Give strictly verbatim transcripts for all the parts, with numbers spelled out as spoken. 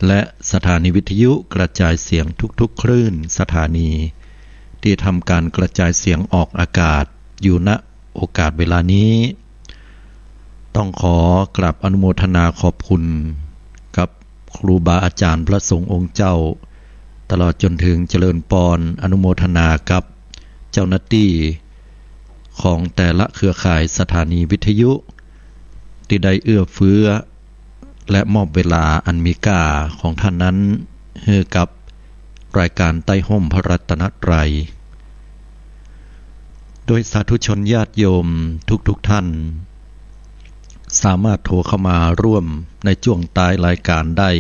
และสถานีวิทยุกระจายเสียงทุกๆคลื่นสถานี ตี้ทำก๋านกระจายเสียงออกอากาศอยู่ ณ โอกาสเวลานี้ ต้องขอกราบอนุโมทนาขอบคุณกับครูบาอาจ๋ารย์พระสงฆ์องค์เจ้า ตลอดจ๋นเถิงเจริญปอนอนุโมทนากับเจ้าหน้าตี้ของแต่ละเครือข่ายสถานีวิทยุ ตี้ได้เอื้อเฟื้อ และมอบเวลาอันมีค่าของต้านนั้นหื้อกับรายก๋านใต้ฮ่มพระรัตนตรัย โดยสาธุชนญาติโยมทุกๆท่าน สามารถโทรเข้ามาร่วมในจ้วงต้ายรายก๋านได้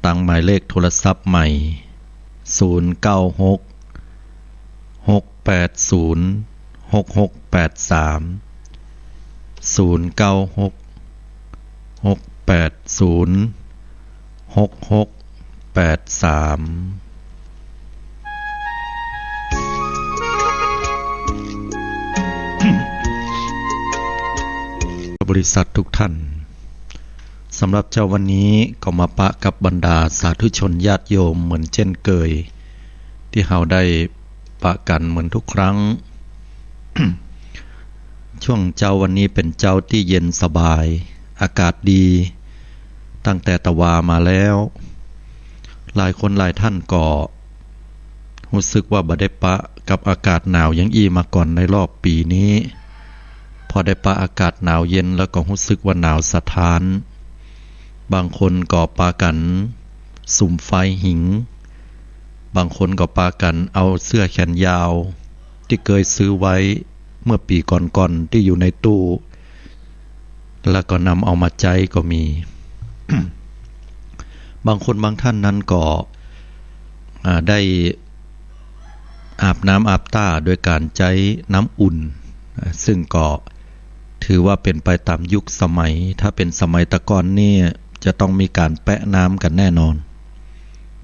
ตางหมายเลขโทรศัพท์ใหม่ ศูนย์เก้าหก หกแปดศูนย์ หกหกแปดสาม ศูนย์เก้าหก หกแปดศูนย์ หกหกแปดสาม บริษัททุกท่าน สำหรับเจ๊าวันนี้ก็มาปะกับบรรดาสาธุชนญาติโยมเหมือนเจ้นเกย ตี้เฮาได้ปะกั๋นเหมือนทุกครั้ง ช่วงเจ๊าวันนี้เป๋นเจ๊าตี้เย็นสบาย อากาศดี ตั้งแต่ตะวามาแล้ว หลายคนหลายท่านก็ฮู้สึกว่าบ่ได้ปะกับอากาศหนาวอย่างอี้มาก่อนในรอบปี๋นี้ พอได้ปะอากาศหนาวเย็นแล้วก็ฮู้สึกว่าหนาวสะท้าน บางคนก็ปากั๋นสุมไฟผิง บางคนก็ปากั๋นเอาเสื้อแขนยาวตี้เกยซื้อไว้เมื่อปี๋ก่อนๆ ตี้อยู่ในตู้ แล้วก็นำเอามาใจ๊ก็มี บางคนบางท่านนั้นก็ อ่า ได้อาบน้ำอาบต้าโดยก๋านใจ๊น้ำอุ่น อ่า ซึ่งก็ถือว่าเป๋นไปต๋ามยุคสมัย ถ้าเป๋นสมัยตะก่อนนี่จะต้องมีก๋านแปะน้ำกั๋นแน่นอน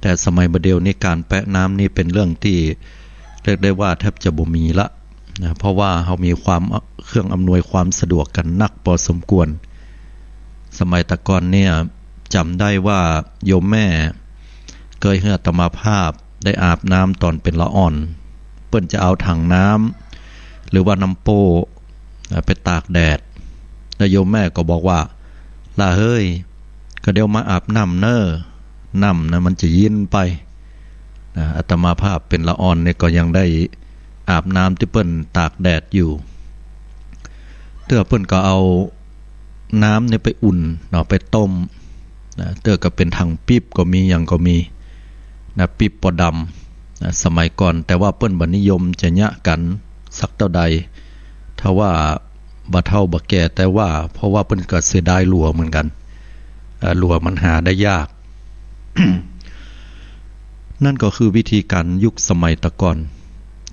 แต่สมัยบ่าเดี่ยวนี้ก๋านแปะน้ำนี่เป๋นเรื่องตี้เรียกได้ว่าแทบจะบ่มีละ นะ เพราะว่าเฮามีความ เครื่องอำนวยความสะดวกกั๋นนักปอสมควร สมัยตะก่อนเนี่ยจ๋ำได้ว่าโยมแม่เกยหื้ออาตมาภาพได้อาบน้ำต๋อนเป๋นละอ่อน เปิ้นจะเอาถังน้ำหรือว่าน้ำโป้ อ่า ไปตากแดด แล้วโยมแม่ก็บอกว่า หล้าเฮ้ย ก็เดี๋ยวมาอาบน้ำเน่อ น้ำนะมันจะเย็นไป นะ อาตมาภาพเป๋นละอ่อนเนี่ยก็ยังได้อาบน้ำตี้เปิ้นตากแดดอยู่ เตื้อเปิ้นก็เอาน้ำเนี่ยไปอุ่นเนาะ ไปต้มนะ เตื้อก็เป๋นถังปิ๊บก็มี หยังก็มีนะ ปิ๊บปอดำนะ สมัยก่อน แต่ว่าเปิ้นบ่นิยมจะเยียะกั๋นสักเต้าใด ถ้าว่าบ่เฒ่าบ่แก่ แต่ว่า เพราะว่าเปิ้นก็เสียดายหลัวเหมือนกั๋น เอ่อ หลัวมันหาได้ยาก นั่นก็คือวิธีก๋านยุคสมัยตะก่อน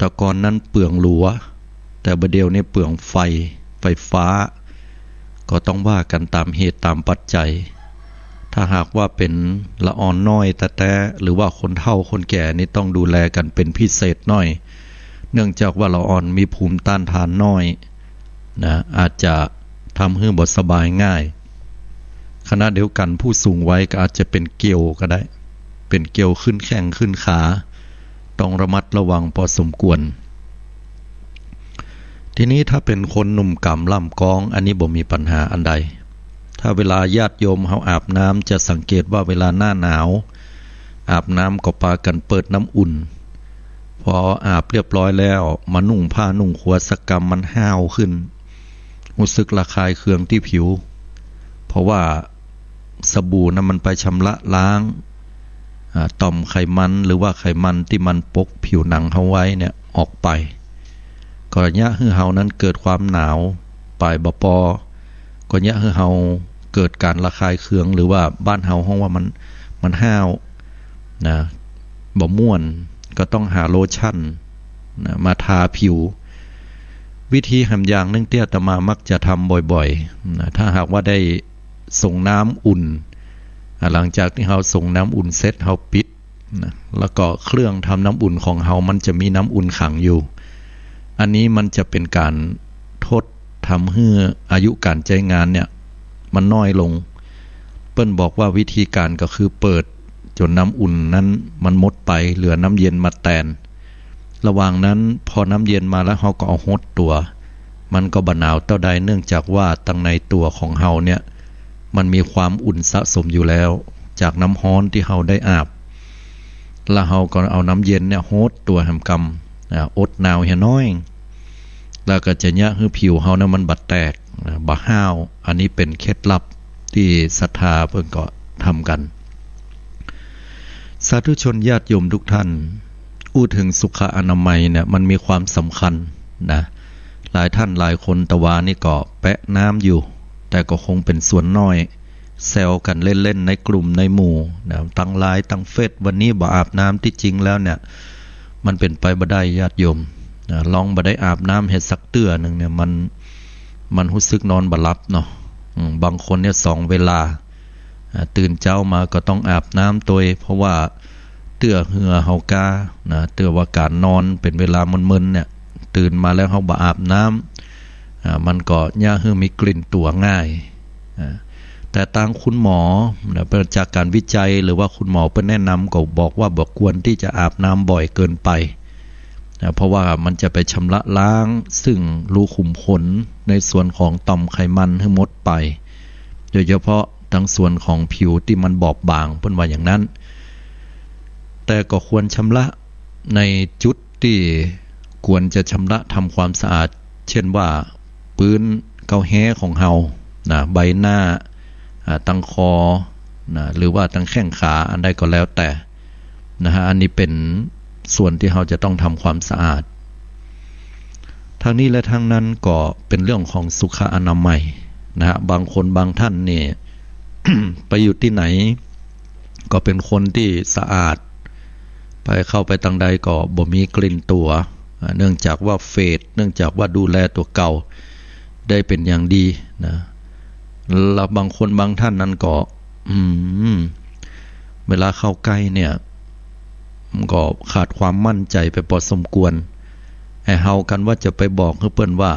ตะก่อนนั้นเปลืองหลัว แต่บ่าเดี่ยวนี้เปลืองไฟ ไฟฟ้า ก็ต้องว่ากั๋นต๋ามเหตุต๋ามปัจจัย ถ้าหากว่าเป๋นละอ่อนน้อยแต๊ๆ หรือว่าคนเฒ่าคนแก่นี่ต้องดูแลกั๋นเป๋นพิเศษหน้อย เนื่องจากว่าละอ่อนมีภูมิต้านทานน้อย นะ อาจจะทำหื้อบ่สบายง่าย ขณะเดียวกั๋นผู้สูงวัยก็อาจจะเป๋นเกลียวก็ได้ เป๋นเกลียวขึ้นแข้งขึ้นขา ต้องระมัดระวังปอสมควร ทีนี้ถ้าเป๋นคนหนุ่มก๋ำล่ำก๊อง อันนี้บ่มีปัญหาอันใด ถ้าเวลาญาติโยมเฮาอาบน้ำ จะสังเกตว่าเวลาหน้าหนาว อาบน้ำก็ปากั๋นเปิดน้ำอุ่น พออาบเรียบร้อยแล้ว มานุ่งผ้านุ่งครัวสักกำ มันฮ้าวขึ้น ฮู้สึกระคายเคืองตี้ผิว เพราะว่าสบู่นั้นมันไปชำระล้าง อ่า ต่อมไขมันหรือว่าไขมันตี้มันปกผิวหนังเฮาไว้เนี่ยออกไป ก็เยียะหื้อเฮานั้นเกิดความหนาว ปายบ่ปอ ก็เยียะหื้อเฮาเกิดก๋านระคายเคือง หรือว่าบ้านเฮาฮ้องว่ามัน มันฮ้าวนะ บ่ม่วน ก็ต้องหาโลชั่นนะ มาทาผิว วิธีแหมอย่างนึ่งตี้อาตมามักจะทำบ่อยๆ นะ ถ้าหากว่าได้สรงน้ำอุ่น อ่า หลังจากตี้เฮาสรงน้ำอุ่นเสร็จ เฮาปิด นะ แล้วก็เครื่องทำน้ำอุ่นของเฮามันจะมีน้ำอุ่นขังอยู่ อันนี้มันจะเป๋นก๋านทด ทำหื้ออายุก๋านใจ๊งานเนี่ยมันน้อยลง เปิ้นบอกว่าวิธีก๋านก็คือเปิดจ๋นน้ำอุ่นนั้นมันหมดไป เหลือน้ำเย็นมาแตน ระหว่างนั้นพอน้ำเย็นมาแล้วเฮาก็เอาหดตั๋ว มันก็บ่หนาวเต้าใด เนื่องจากว่าตังในตั๋วของเฮาเนี่ย มันมีความอุ่นสะสมอยู่แล้ว จากน้ำฮ้อนตี้เฮาได้อาบ แล้วเฮาก็เอาน้ำเย็นเนี่ยหดตั๋วแหมกำ อ่า อดหนาวเหียน้อย แล้วก็จะเยียะหื้อผิวเฮาเนี่ยมันบ่แตก อ่า บ่ฮ้าว อันนี้เป๋นเคล็ดลับตี้ศรัทธาเปิ้นก็ทำกั๋น สาธุชนญาติโยมทุกท่าน อู้เถิงสุขอนามัยเนี่ยมันมีความสำคัญนะ หลายท่านหลายคนตะวานี่ก็แปะน้ำอยู่ แต่ก็คงเป๋นส่วนน้อย แซวกั๋นเล่นๆ ในกลุ่มในหมู่นะ ตังไลน์ตังเฟซ วันนี้บ่อาบน้ำ ตี้จริงแล้วเนี่ย มันเป๋นไปบ่ได้ญาติโยมนะ ลองบ่ได้อาบน้ำหื้อสักเตื้อนึ่งเนี่ย มัน มันฮู้สึกนอนบ่หลับเนาะ อืม บางคนเนี่ยสองเวลา อ่า ตื่นเจ๊ามาก็ต้องอาบน้ำตวย เพราะว่าเตื้อเหื่อเฮากานะ เตื้อว่าก๋านนอนเป๋นเวลาเมินๆ เนี่ย ตื่นมาแล้วเฮาบ่อาบน้ำ อ่า มันก็เยียะหื้อมีกลิ่นตั๋วง่าย อ่า แต่ตางคุณหมอนะ เปิ้นจากก๋านวิจัยหรือว่าคุณหมอเปิ้นแนะนำก็บอกว่าบ่ควรตี้จะอาบน้ำบ่อยเกินไปนะ เพราะว่ามันจะไปชำระล้างซึ่งรูขุมขนในส่วนของต่อมไขมันหื้อหมดไป โดยเฉพาะตางส่วนของผิวตี้มันบอบบาง เปิ้นว่าอย่างนั้น แต่ก็ควรชำระในจุดตี้ควรจะชำระทำความสะอาด เช่นว่าปื๊นเก๊าแฮ้ของเฮานะ ใบหน้า อ่า ตังคอนะ หรือว่าตังแข้งขา อันใดก็แล้วแต่นะฮะ อันนี้เป๋นส่วนตี้เฮาจะต้องทำความสะอาด ทั้งนี้และทั้งนั้นก็เป๋นเรื่องของสุขอนามัยนะฮะ บางคนบางท่านนี่ ไปอยู่ตี้ไหนก็เป๋นคนตี้สะอาด ไปเข้าไปตางใดก็บ่มีกลิ่นตั๋ว อ่า เนื่องจากว่าเฟด เนื่องจากว่าดูแลตั๋วเก่าได้เป๋นอย่างดีนะ แล้วบางคนบางท่านนั้นก็ อืม เวลาเข้าใก้เนี่ย มันก็ขาดความมั่นใจ๋ไปปอสมควร ไอ้เฮากั๋นว่าจะไปบอกหื้อเปิ้นว่า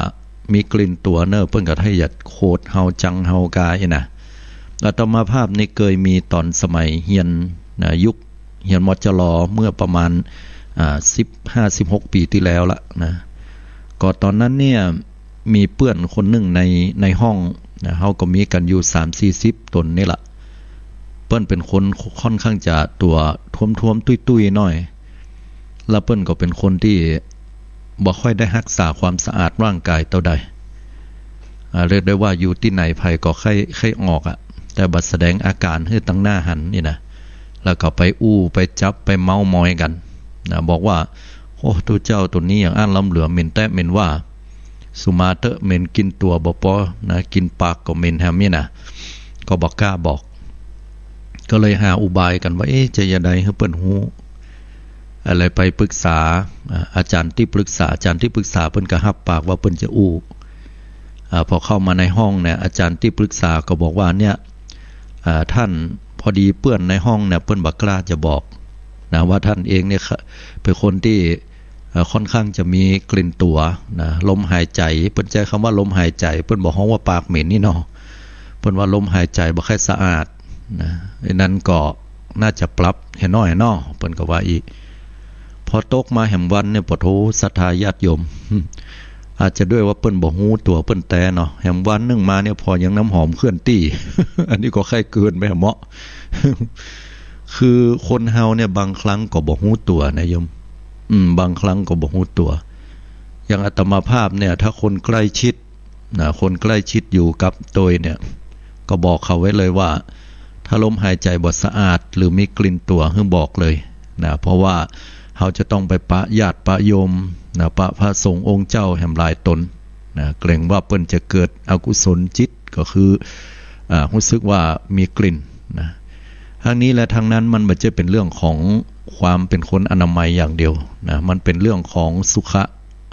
มีกลิ่นตั๋วเน่อ เปิ้นก็ถ้าอยากโขดเฮาจังเฮากาอี้นะ อาตมาภาพนี่เกยมีต๋อนสมัยเฮียนนะ ยุคเฮียน มจร เมื่อประมาณ อ่า สิบห้า สิบหก ปี๋ตี้แล้วละนะ ก็ต๋อนนั้นเนี่ย มีเปื้อนคนนึ่งใน ในห้องนะ เฮาก็มีกั๋นอยู่สามสี่สิบต๋นนี่ละ เปิ้นเป๋นคนค่อนข้างจะตั๋วท้วมๆ ตุ้ยๆ หน้อย แล้วเปิ้นก็เป๋นคนตี้บ่ค่อยได้ฮักษาความสะอาดร่างก๋ายเต้าใด อ่า เรียกได้ว่าอยู่ตี้ไหนใผก็ใค่ ใค่ออกอะ แต่บ่แสดงอาก๋านหื้อตังหน้าหันนี่นะ แล้วก็ไปอู้ไปจับไปเม้ามอยกั๋นนะ บอกว่า โอ้ ตุ๊เจ้าต๋นนี้อย่างอั้นล้ำเหลือ เหม็นแต๊เหม็นว่า สุมาเต๊อะ เหม็นกลิ่นตั๋วบ่ปอนะ กลิ่นปากก็เหม็นแหมนี่นะ ก็บ่กล้าบอก ก็เลยหาอุบายกั๋นว่า เอ๊ะ จะจะใดหื้อเปิ้นฮู้ อะไร ไปปรึกษา อ่า อาจ๋ารย์ตี้ปรึกษา อาจ๋ารย์ตี้ปรึกษาเปิ้นก็ฮับปากว่าเปิ้นจะอู้ อ่า พอเข้ามาในห้องเนี่ย อาจ๋ารย์ตี้ปรึกษาก็บอกว่า เนี่ย อ่า ท่าน พอดีเปื้อนในห้องเนี่ย เปิ้นบ่กล้าจะบอกนะ ว่าท่านเองเนี่ยเป๋นคนตี้ เอ่อ ค่อนข้างจะมีกลิ่นตั๋วนะ ลมหายใจ๋ เปิ้นใจ๊กำว่าลมหายใจ๋ เปิ้นบ่ฮ้องว่าปากเหม็นนี่เนาะ เปิ้นว่าลมหายใจ๋บ่ค่อยสะอาดนะ อันนั้นก็น่าจะปรับเหียน้อยเนาะ เปิ้นก็ว่าอี้ พอตกมาแหมวันเนี่ย ปะโถ ศรัทธาญาติโยม อาจจะด้วยว่าเปิ้นบ่ฮู้ตั๋วเปิ้นแต๊เนาะ แหมวันนึ่งมาเนี่ย ผ่อยังน้ำหอมเคลื่อนตี้ อันนี้ก็ใค่เกินไปแหมเนาะ คือคนเฮาเนี่ยบางครั้งก็บ่ฮู้ตั๋วนะโยม อืม บางครั้งก็บ่ฮู้ตั๋ว อย่างอาตมาภาพเนี่ย ถ้าคนใกล้ชิดนะ คนใกล้ชิดอยู่กับตวยเนี่ย ก็บอกเขาไว้เลยว่า ถ้าลมหายใจ๋บ่สะอาดหรือมีกลิ่นตั๋วหื้อบอกเลยนะ เพราะว่าเฮาจะต้องไปปะญาติปะโยมนะ ปะพระสงฆ์องค์เจ้าแหมหลายต๋นนะ เกรงว่าเปิ้นจะเกิดอกุศลจิต ก็คือ อ่า ฮู้สึกว่ามีกลิ่นนะ ทั้งนี้และทั้งนั้นมันบ่ใจ้เป๋นเรื่องของความเป๋นคนอนามัยอย่างเดียวนะ มันเป๋นเรื่องของสุข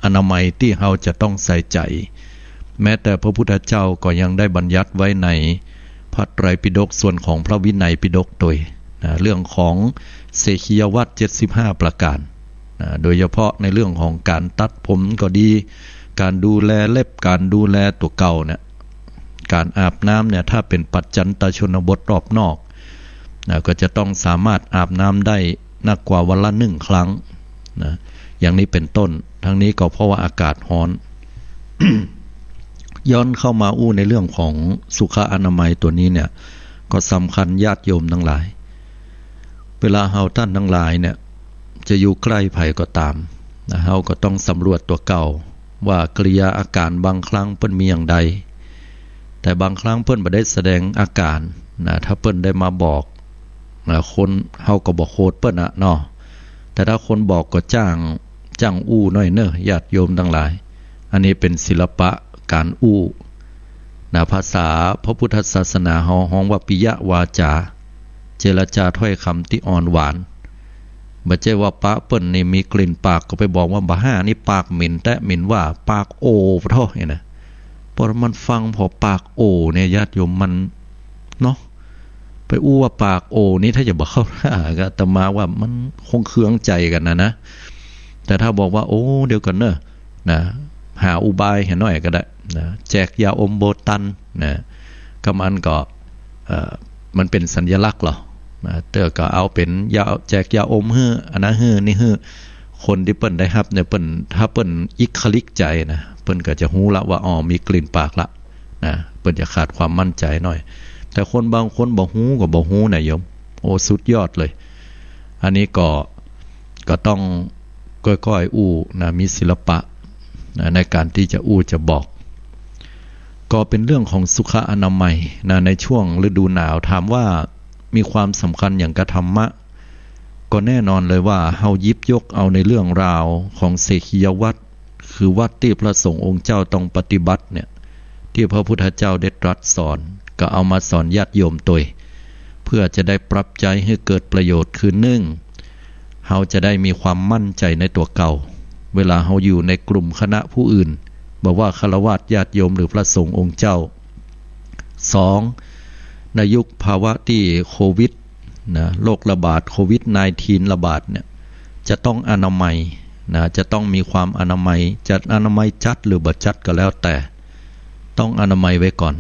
อนามัยตี้เฮาจะต้องใส่ใจ๋ แม้แต่พระพุทธเจ้าก็ยังได้บัญญัติไว้ในพระไตรปิฎกส่วนของพระวินัยปิฎกตวยนะ เรื่องของเสขียวัตรเจ็ดสิบห้าประก๋านนะ โดยเฉพาะในเรื่องของก๋านตัดผมก็ดี ก๋านดูแลเล็บ ก๋านดูแลตั๋วเก่าเนี่ย ก๋านอาบน้ำเนี่ย ถ้าเป๋นปัจจันตชนบทรอบนอกนะ ก็จะต้องสามารถอาบน้ำได้นักกว่าวันละหนึ่งครั้งนะ อย่างนี้เป๋นต้น ทั้งนี้ก็เพราะว่าอากาศฮ้อน ย้อนเข้ามาอู้ในเรื่องของสุขอนามัยตั๋วนี้เนี่ย ก็สำคัญญาติโยมตังหลาย เวลาเฮาต้านตังหลายเนี่ย จะอยู่ใก้ใผก็ต๋ามนะ เฮาก็ต้องสำรวจตั๋วเก่า ว่ากิริยาอาก๋านบางครั้งเปิ้นมีอย่างใด แต่บางครั้งเปิ้นบ่ได้แสดงอาก๋านนะ ถ้าเปิ้นได้มาบอกนะ คน เฮาก็บ่โขดเปิ้นอะเนาะ แต่ถ้าคนบอกก็จ้าง จ้างอู้หน้อยเน่อ ญาติโยมตังหลาย อันนี้เป๋นศิลปะก๋านอู้นะ ภาษาพระพุทธศาสนาเฮาฮ้องว่าปิยวาจา เจรจาถ้อยกำตี้อ่อนหวาน บ่ใจ้ว่าปะเปิ้นนี่มีกลิ่นปากก็ไปบอกว่า บ่าห้านี่ปากเหม็นแต๊ เหม็นว่า ปากโอ ปะโท้ เนี่ยนะ เพราะมันฟังผ่อปากโอเนี่ย ญาติโยม มัน เนาะ ไปอู้ว่าปากโอนี่ ถ้าจะบ่เข้าท่าก็ อาตมาว่ามันคงเคืองใจ๋กั๋นนะนะ แต่ถ้าบอกว่า โอ้ เดี๋ยวก่อนเน่อ นะ หาอุบายหื้อหน้อยก็ได้นะ แจกยาอมโบตันนะ กำอันก็ เอ่อ มันเป๋นสัญลักษณ์เหรอนะ เตื้อก็เอาเป๋นยา แจกยาอมหื้อ อันนั้นหื้อ นี่หื้อ คนตี้เปิ้นได้ฮับเนี่ย เปิ้น ถ้าเปิ้นอิกขลิกใจ๋นะ เปิ้นก็จะฮู้ละว่า อ๋อ มีกลิ่นปากละนะ เปิ้นจะขาดความมั่นใจ๋หน้อย แต่คนบางคนบ่ฮู้ก็บ่ฮู้นะโยม โอ้ สุดยอดเลย อันนี้ก็ ก็ต้องก้อยๆ อู้นะ มีศิลปะนะ ในก๋านตี้จะอู้จะบอก ก็เป๋นเรื่องของสุขอนามัยนะ ในช่วงฤดูหนาว ถามว่ามีความสำคัญหยังกับธรรมะ ก็แน่นอนเลยว่าเฮาหยิบยกเอาในเรื่องราวของเสขียวัตร คือวัตรตี้พระสงฆ์องค์เจ้าต้องปฏิบัติเนี่ย ตี้พระพุทธเจ้าได้ตรัสสอน ก็เอามาสอนญาติโยมตวย เพื่อจะได้ปรับใจ๊หื้อเกิดประโยชน์ คือนึ่ง เฮาจะได้มีความมั่นใจ๋ในตั๋วเก่า เวลาเฮาอยู่ในกลุ่มคณะผู้อื่น บ่ว่าฆราวาสญาติโยมหรือพระสงฆ์องค์เจ้า สอง ในยุคภาวะตี้โควิดนะ โรคระบาดโควิดไนน์ทีนระบาดเนี่ย จะต้องอนามัยนะ จะต้องมีความอนามัย จะอนามัยจั๊ดหรือบ่จั๊ดก็แล้วแต่ ต้องอนามัยไว้ก่อน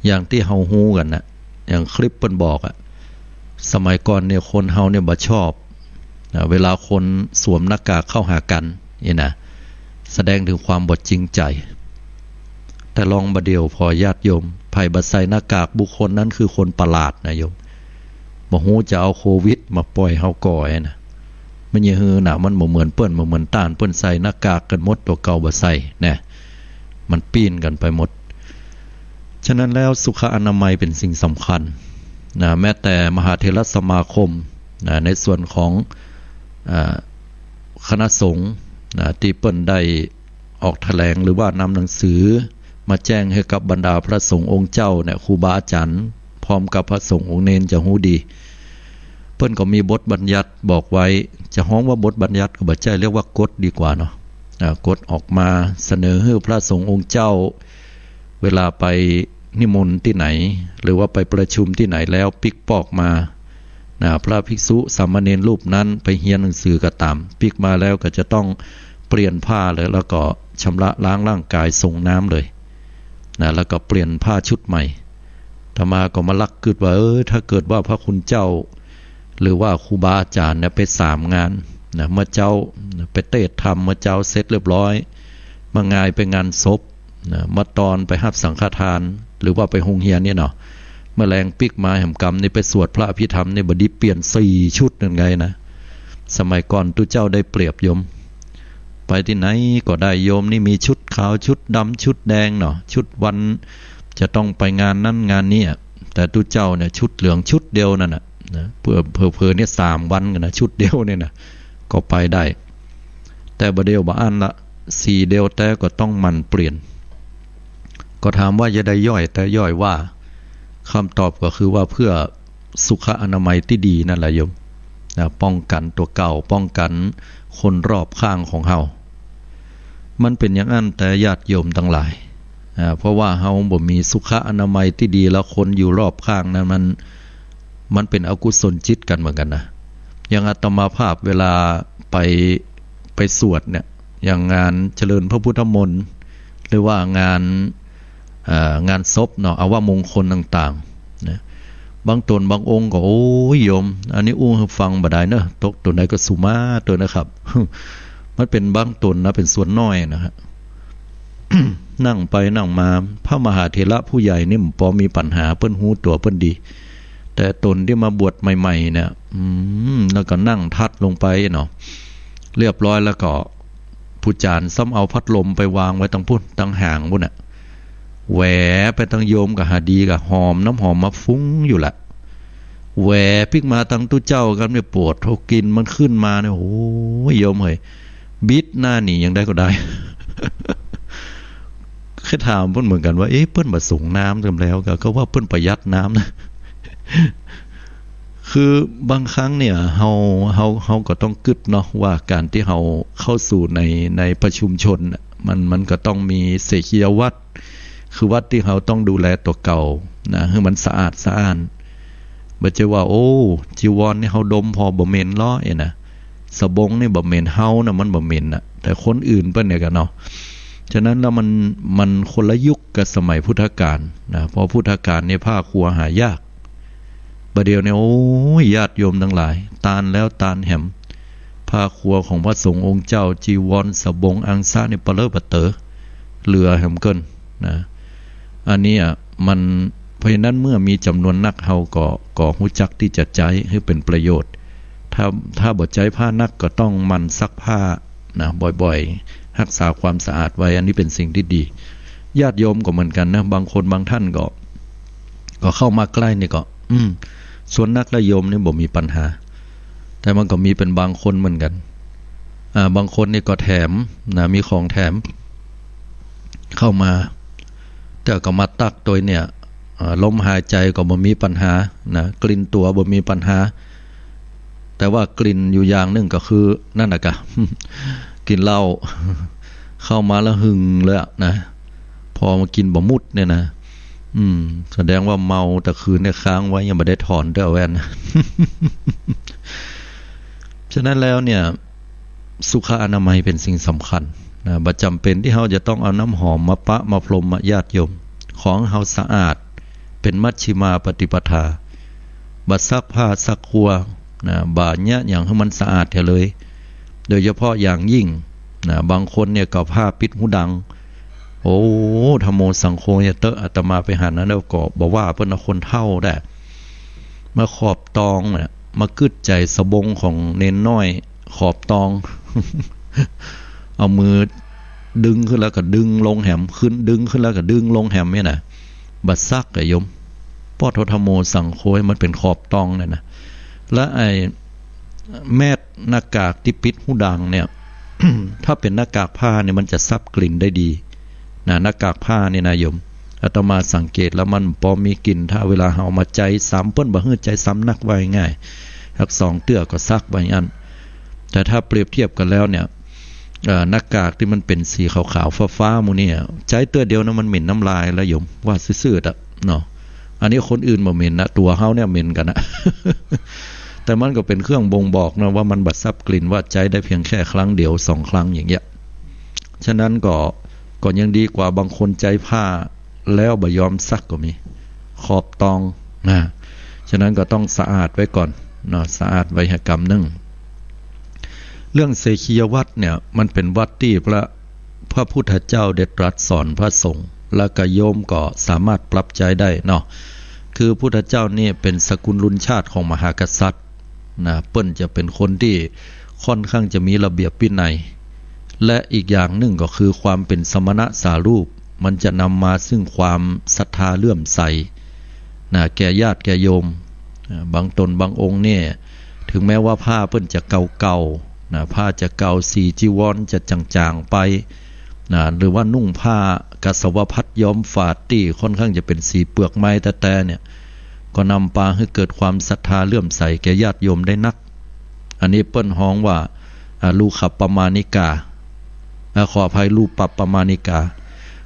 อย่างตี้เฮาฮู้กั๋นนะ อย่างคลิปเปิ้นบอกอะ สมัยก่อนเนี่ยคนเฮาเนี่ยบ่ชอบนะ เวลาคนสวมหน้ากากเข้าหากั๋นนี่นะ แสดงถึงความบ่จริงใจ๋ แต่ลองบ่าเดี่ยวผ่อญาติโยม ใผบ่ใส่หน้ากาก บุคคลนั้นคือคนประหลาดนะโยม บ่ฮู้จะเอาโควิดมาป่อยเฮาก่อไอ้นะ มันอย่าหื้อนะ มันบ่เหมือนเปิ้น บ่เหมือนต้าน เปิ้นใส่หน้ากากกั๋นหมด ตั๋วเก่าบ่ใส่นะ มันปี้นกั๋นไปหมด ฉะนั้นแล้วสุขอนามัยเป๋นสิ่งสำคัญนะ แม้แต่มหาเถรสมาคมนะ ในส่วนของ อ่า คณะสงฆ์นะ ตี้เปิ้นได้ออกแถลงหรือว่านำหนังสือมาแจ้งหื้อกับบรรดาพระสงฆ์องค์เจ้าเนี่ย ครูบาอาจ๋ารย์ พร้อมกับพระสงฆ์องค์เณรจะฮู้ดี เปิ้นก็มีบทบัญญัติบอกไว้ จะฮ้องว่าบทบัญญัติก็บ่ใจ้ เรียกว่ากฎดีกว่าเนาะ อ่า กฎออกมาเสนอหื้อพระสงฆ์องค์เจ้า เวลาไปนิมนต์ตี้ไหน หรือว่าไปประชุมตี้ไหนแล้วปิ๊กปอกมา นะ พระภิกษุสามเณรรูปนั้นไปเฮียนหนังสือก็ต๋าม ปิ๊กมาแล้วก็จะต้องเปลี่ยนผ้าเลย แล้วก็ชำระล้างร่างกายสรงน้ำเลยนะ แล้วก็เปลี่ยนผ้าชุดใหม่ อาตมาก็มาลักกึ๊ดว่า เออ ถ้าเกิดว่าพระคุณเจ้า หรือว่าครูบาอาจ๋ารย์เนี่ยไปสามงานนะ เมื่อเจ๊าไปเตสน์ธรรม เมื่อเจ๊าเสร็จเรียบร้อย เมื่องายไปงานศพ นะ เมื่อตอนไปฮับสังฆทาน หรือว่าไปโฮงเฮียนเนี่ยเนาะ เมื่อแลงปิ๊กมาแหมกำนี่ไปสวดพระอภิธรรมนี่ บ่ดีเปลี่ยนสี่ชุดนั่นไงนะ สมัยก่อนตุ๊เจ้าได้เปรียบโยม ไปตี้ไหนก็ได้ โยมนี่มีชุดขาว ชุดดำ ชุดแดงเนาะ ชุดวันจะต้องไปงานนั้นงานนี้อะ แต่ตุ๊เจ้าเนี่ยชุดเหลืองชุดเดียวนั่นน่ะนะ เผื่อ เผลอๆ เนี่ยสามวันกั๋นนะ ชุดเดียวเนี่ยนะ ก็ไปได้ แต่บ่าเดี่ยวบ่อั้นละ สี่เดียวแต๊ก็ต้องหมั่นเปลี่ยน ก็ถามว่าจะได้ย่อยแต๊ย่อยว่า คำตอบก็คือว่าเพื่อสุขอนามัยตี้ดีนั่นแหละโยม นะ ป้องกั๋นตั๋วเก่า ป้องกั๋นคนรอบข้างของเฮา มันเป๋นอย่างอั้นแต๊ญาติโยมตังหลาย อ่า เพราะว่าเฮาบ่มีสุขอนามัยตี้ดี แล้วคนอยู่รอบข้างนั้นมัน มันเป๋นอกุศลจิตกั๋นเหมือนกั๋นนะ อย่างอาตมาภาพเวลาไป ไปสวดเนี่ย อย่างงานเจริญพระพุทธมนต์ หรือว่างาน อ่า งานศพเนาะ อาวมงคลต่างๆ นะ บางต๋นบางองค์ก็ โอ้ย โยม อันนี้อู้หื้อฟังบ่ได้เนาะ ตกต๋นใดก็สุมาต๋นนะครับ มันเป๋นบางต๋นนะ เป๋นส่วนน้อยนะฮะ นั่งไปนั่งมา พระมหาเถระผู้ใหญ่นี่มันปอมีปัญหา เปิ้นฮู้ตั๋วเปิ้นดี แต่ต๋นตี้มาบวชใหม่ๆ เนี่ย อืม แล้วก็นั่งถัดลงไปเนาะ เรียบร้อยแล้วก็ ผู้จารย์ซ้ำเอาพัดลมไปวางไว้ตังปุ้น ตังห่างปุ้นน่ะ แหวไปตังโยมก็หาดีก็หอม น้ำหอมมาฟุ้งอยู่ละ แหวปิ๊กมาตังตุ๊เจ้ากัน ไม่ปวด เท่ากินมันขึ้นมาเนี่ย โอ้ย โยมเฮ้ย บิดหน้าหนียังได้ก็ได้ เคยถามเปิ้นเหมือนกันว่า เอ๊ะ เปิ้นบ่สรงน้ำกันแล้ว ก็ ก็ว่าเปิ้นประหยัดน้ำนะ คือบางครั้งเนี่ย เฮา เฮา เฮาก็ต้องกึ๊ดเนาะ ว่าก๋านตี้เฮาเข้าสู่ใน ในประชุมชนน่ะ มัน มันก็ต้องมีเสขียวัตร คือวัตรตี้เฮาต้องดูแลตั๋วเก่านะ หื้อมันสะอาดสะอ้าน บ่ใจ้ว่า โอ้ จีวรนี่เฮาดมผ่อบ่เหม็นลอเอะนะ สบงนี่บ่เหม็น เฮานะมันบ่เหม็นน่ะ แต่คนอื่นเปิ้นเนี่ยกั๋นเนาะ ฉะนั้นแล้วมัน มันคนละยุคกับสมัยพุทธกาลนะ เพราะพุทธกาลนี่ผ้าครัวหายาก บ่าเดี่ยวนี้ โอ้ย ญาติโยมตังหลาย ตานแล้วตานแหม ผ้าครัวของพระสงฆ์องค์เจ้า จีวร สบง อังสะนี่ปะเลอะปะเต๋อ เหลือแหมเกินนะ อันนี้อะ มัน เพราะฉะนั้นเมื่อมีจ๋ำนวนนัก เฮาก็ ก็ฮู้จักตี้จะใจ๊หื้อเป๋นประโยชน์ ถ้า ถ้าบ่ใจ๊ผ้านักก็ต้องหมั่นซักผ้า นะ บ่อยๆ ฮักษาความสะอาดไว้ อันนี้เป๋นสิ่งตี้ดี ญาติโยมก็เหมือนกั๋นนะ บางคนบางท่านก็ ก็เข้ามาใก้นี่ก็ อืม ส่วนนักแล้วโยมนี่บ่มีปัญหา แต่มันก็มีเป๋นบางคนเหมือนกั๋น อ่า บางคนนี่ก็แถมนะ มีของแถม เข้ามา แต่ก็มาตักโตยเนี่ย อ่า ลมหายใจ๋ก็บ่มีปัญหานะ กลิ่นตั๋วบ่มีปัญหา แต่ว่ากลิ่นอยู่อย่างนึ่งก็คือ นั่นน่ะกะ กลิ่นเหล้า เข้ามาแล้วหึงเลยอะนะ ผ่อมากิ๋นบ่หมดเนี่ยนะ อืม แสดงว่าเมาแต่คืนเนี่ย ค้างไว้ยังบ่ได้ถอนด้วยแว่น ฉะนั้นแล้วเนี่ย สุขอนามัยเป๋นสิ่งสำคัญนะ บ่จ๋ำเป๋นตี้เฮาจะต้องเอาน้ำหอมมาปะมาพรมอะ ญาติโยม ของเฮาสะอาด เป๋นมัชฌิมาปฏิปทา บ่ซักผ้าซักครัวนะ บ่าเยียะหยังหื้อมันสะอาดเหียเลย โดยเฉพาะอย่างยิ่งนะ บางคนเนี่ยก็ผ้าปิดฮูดัง โอ้ ธัมโมสังโฆ เยียะเต๊อะ อาตมาไปหันนั้นแล้วก็บ่ว่าเปิ้นนะ คนเฒ่าแต๊ มาขอบตองน่ะ มากึ๊ดใจ๋สบงของเณรน้อย ขอบตอง เอามือดึงขึ้นแล้วก็ดึงลงแหม ขึ้น ดึงขึ้นแล้วก็ดึงลงแหมเนี่ยนะ บ่ซักอะโยม ปอดโธ ธัมโมสังโฆ มันเป๋นขอบตองเนี่ยนะ และไอ้แมสหน้ากากตี้ปิดฮูดังเนี่ย ถ้าเป๋นหน้ากากผ้าเนี่ยมันจะซับกลิ่นได้ดีนะ หน้ากากผ้าเนี่ยนะโยม อาตมาสังเกตแล้วมันปอมีกลิ่น ถ้าเวลาเฮาเอามาใจ๊ซ้ำ เปิ้นบ่หื้อใจ๊ซ้ำนัก ว่าง่ายๆ สักสองเตื้อก็ซักไว้อั้น แต่ถ้าเปรียบเทียบกั๋นแล้วเนี่ย เอ่อ หน้ากากตี้มันเป๋นสีขาวๆ ฟ้าๆ หมู่เนี่ย ใจ๊เตื้อเดียวนะมันเหม็นน้ำลายแล้วโยม ว่าซื่อๆ อะเนาะ อันนี้คนอื่นบ่เหม็นนะ ตั๋วเฮาเนี่ยเหม็นกั๋นนะ แต่มันก็เป๋นเครื่องบ่งบอกนะว่ามันบ่ซับกลิ่น ว่าใจ๊ได้เพียงแค่ครั้งเดียวสองครั้งอย่างเงี้ย ฉะนั้นก็ ก็ยังดีกว่าบางคนใจ๊ผ้าแล้วบ่ยอมซักก็มี ขอบตองนะ ฉะนั้นก็ต้องสะอาดไว้ก่อนเนาะ สะอาดไว้หากำนึ่ง เรื่องเสขียวัตรเนี่ย มันเป๋นวัตรตี้พระ พระพุทธเจ้าได้ตรัสสอนพระสงฆ์ และก็โยมก็สามารถปรับใจ๊ได้เนาะ คือพุทธเจ้านี่เป๋นสกุลุญชาติของมหากษัตริย์ นะ เปิ้นจะเป๋นคนตี้ค่อนข้างจะมีระเบียบวินัย และอีกอย่างนึ่งก็คือความเป๋นสมณะสารูป มันจะนำมาซึ่งความศรัทธาเลื่อมใส นะ แก่ญาติแก่โยม นะ บางต๋นบางองค์เนี่ย ถึงแม้ว่าผ้าเปิ้นจะเก่าๆ นะ ผ้าจะเก่า สีจีวรจะจ๋างๆ ไป นะ หรือว่านุ่งผ้ากาสาวพัสตร์ย้อมฝาดตี้ค่อนข้างจะเป๋นสีเปลือกไม้แต๊ๆ เนี่ย ก็นำปาหื้อเกิดความศรัทธาเลื่อมใสแก่ญาติโยมได้นัก อันนี้เปิ้นฮ้องว่า อ่า ลูขปมาณิกา อ่า ขออภัย รูปปมาณิกา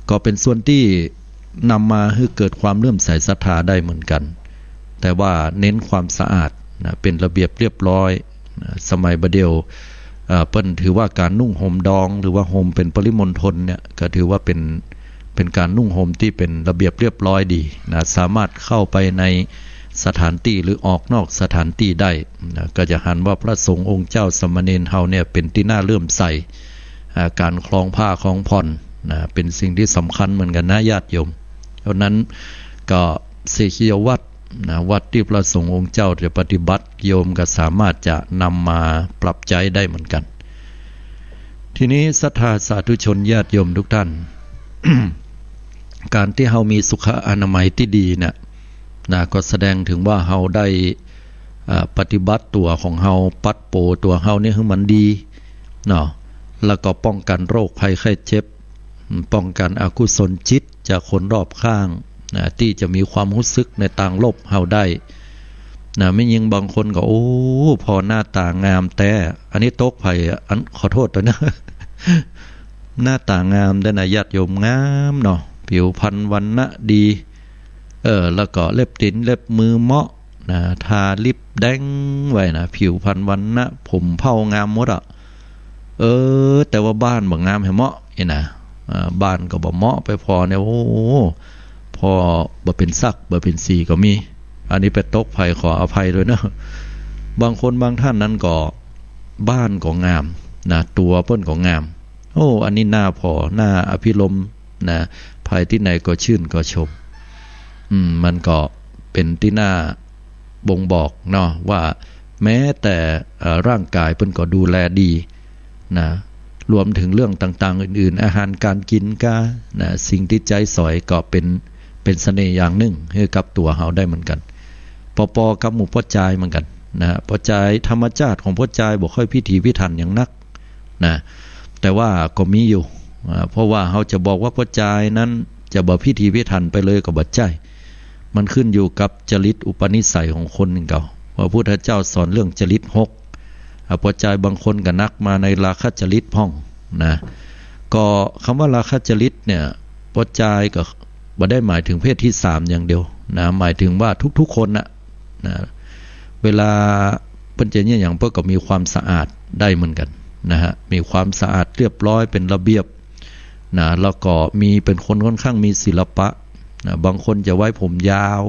ก็เป๋นส่วนตี้นำมาหื้อเกิดความเลื่อมใสศรัทธาได้เหมือนกั๋น แต่ว่าเน้นความสะอาดนะ เป๋นระเบียบเรียบร้อยนะ สมัยบ่าเดี่ยว เอ่อ เปิ้นถือว่าก๋านนุ่งห่มดอง หรือว่าห่มเป๋นปริมณฑลเนี่ย ก็ถือว่าเป๋น เป๋นก๋านนุ่งห่มตี้เป๋นระเบียบเรียบร้อยดีนะ สามารถเข้าไปในสถานตี้หรือออกนอกสถานตี้ได้นะ ก็จะหันว่าพระสงฆ์องค์เจ้าสามเณรเฮาเนี่ยเป๋นตี้น่าเลื่อมใส อ่า ก๋านคลองผ้าคลองผ่อนนะ เป๋นสิ่งตี้สำคัญเหมือนกั๋นนะญาติโยม เพราะนั้นก็เสขียวัตร นะ วัตรตี้พระสงฆ์องค์เจ้าจะปฏิบัติ โยมก็สามารถจะนำมาปรับใจ๊ได้เหมือนกั๋น ทีนี้ศรัทธาสาธุชนญาติโยมทุกท่าน ก๋านตี้เฮามีสุขอนามัยตี้ดีเนี่ยนะ ก็แสดงเถิงว่าเฮาได้ เอ่อ ปฏิบัติตั๋วของเฮา ปัดโป๋ตั๋วเฮาเนี่ยหื้อมันดีเนาะ แล้วก็ป้องกั๋นโรคภัยไข้เจ็บ ป้องกั๋นอกุศลจิตจากคนรอบข้างนะ ตี้จะมีความฮู้สึกในตางลบเฮาได้นะ แม่ญิงบางคนก็ โอ้ ผ่อหน้าต๋างามแต๊ อันนี้ตกใผ อัน ขอโต้ษตวยนะ หน้าต๋างามแต๊นะญาติโยม งามเนาะ ผิวพรรณวรรณะดี เออ แล้วก็เล็บตี๋นเล็บมือเหมาะนะ ทาลิปแดงไว้นะ ผิวพรรณวรรณะ ผมเผ้างามหมดอะ เออ แต่ว่าบ้านบ่งามแหมเนาะ นี่นะ อ่า บ้านก็บ่เหมาะไปผ่อเนี่ย โอ้ ผ่อบ่เป๋นสักบ่เป๋นสีก็มี อันนี้ไปตกใผขออภัยตวยเนาะ บางคนบางท่านนั้นก็บ้านก็งามนะ ตั๋วเปิ้นก็งาม โอ้ อันนี้น่าผ่อ น่าอภิรมย์นะ ไปตี้ไหนก็ชื่นก็ชม อืม มันก็เป๋นตี้น่าบ่งบอกเนาะ ว่าแม้แต่ เอ่อ ร่างก๋ายเปิ้นก็ดูแลดีนะ รวมเถิงเรื่องต่างๆ อื่นๆ อาหารก๋านกิ๋นก้านะ สิ่งตี้ใจ๊สอยก็เป๋น เป๋นเสน่ห์อย่างนึ่งหื้อกับตั๋วเฮาได้เหมือนกั๋น ปอๆ กับหมู่ป้อจายเหมือนกั๋นนะ ป้อจาย ธรรมจาติของป้อจายบ่ค่อยพิถีพิถันหยังนัก นะ แต่ว่าก็มีอยู่ อ่า เพราะว่าเฮาจะบอกว่าป้อจายนั้นจะบ่พิถีพิถันไปเลยก็บ่ใจ้ มันขึ้นอยู่กับจริตอุปนิสัยของคนนึ่งเก่า พระพุทธเจ้าสอนเรื่องจริตหก อ่า ป้อจายบางคนก็นักมาในราคะจริตพ่องนะ ก็กำว่าราคะจริตเนี่ย ป้อจายก็บ่ได้หมายเถิงเพศตี้สามอย่างเดียวนะ หมายเถิงว่าทุกๆ คนน่ะ นะ เวลาเปิ้นจะเยียะหยังเปิ้นก็มีความสะอาดได้เหมือนกั๋นนะฮะ มีความสะอาดเรียบร้อยเป๋นระเบียบนะ แล้วก็มีเป๋นคนค่อนข้างมีศิลปะนะ บางคนจะไว้ผมยาว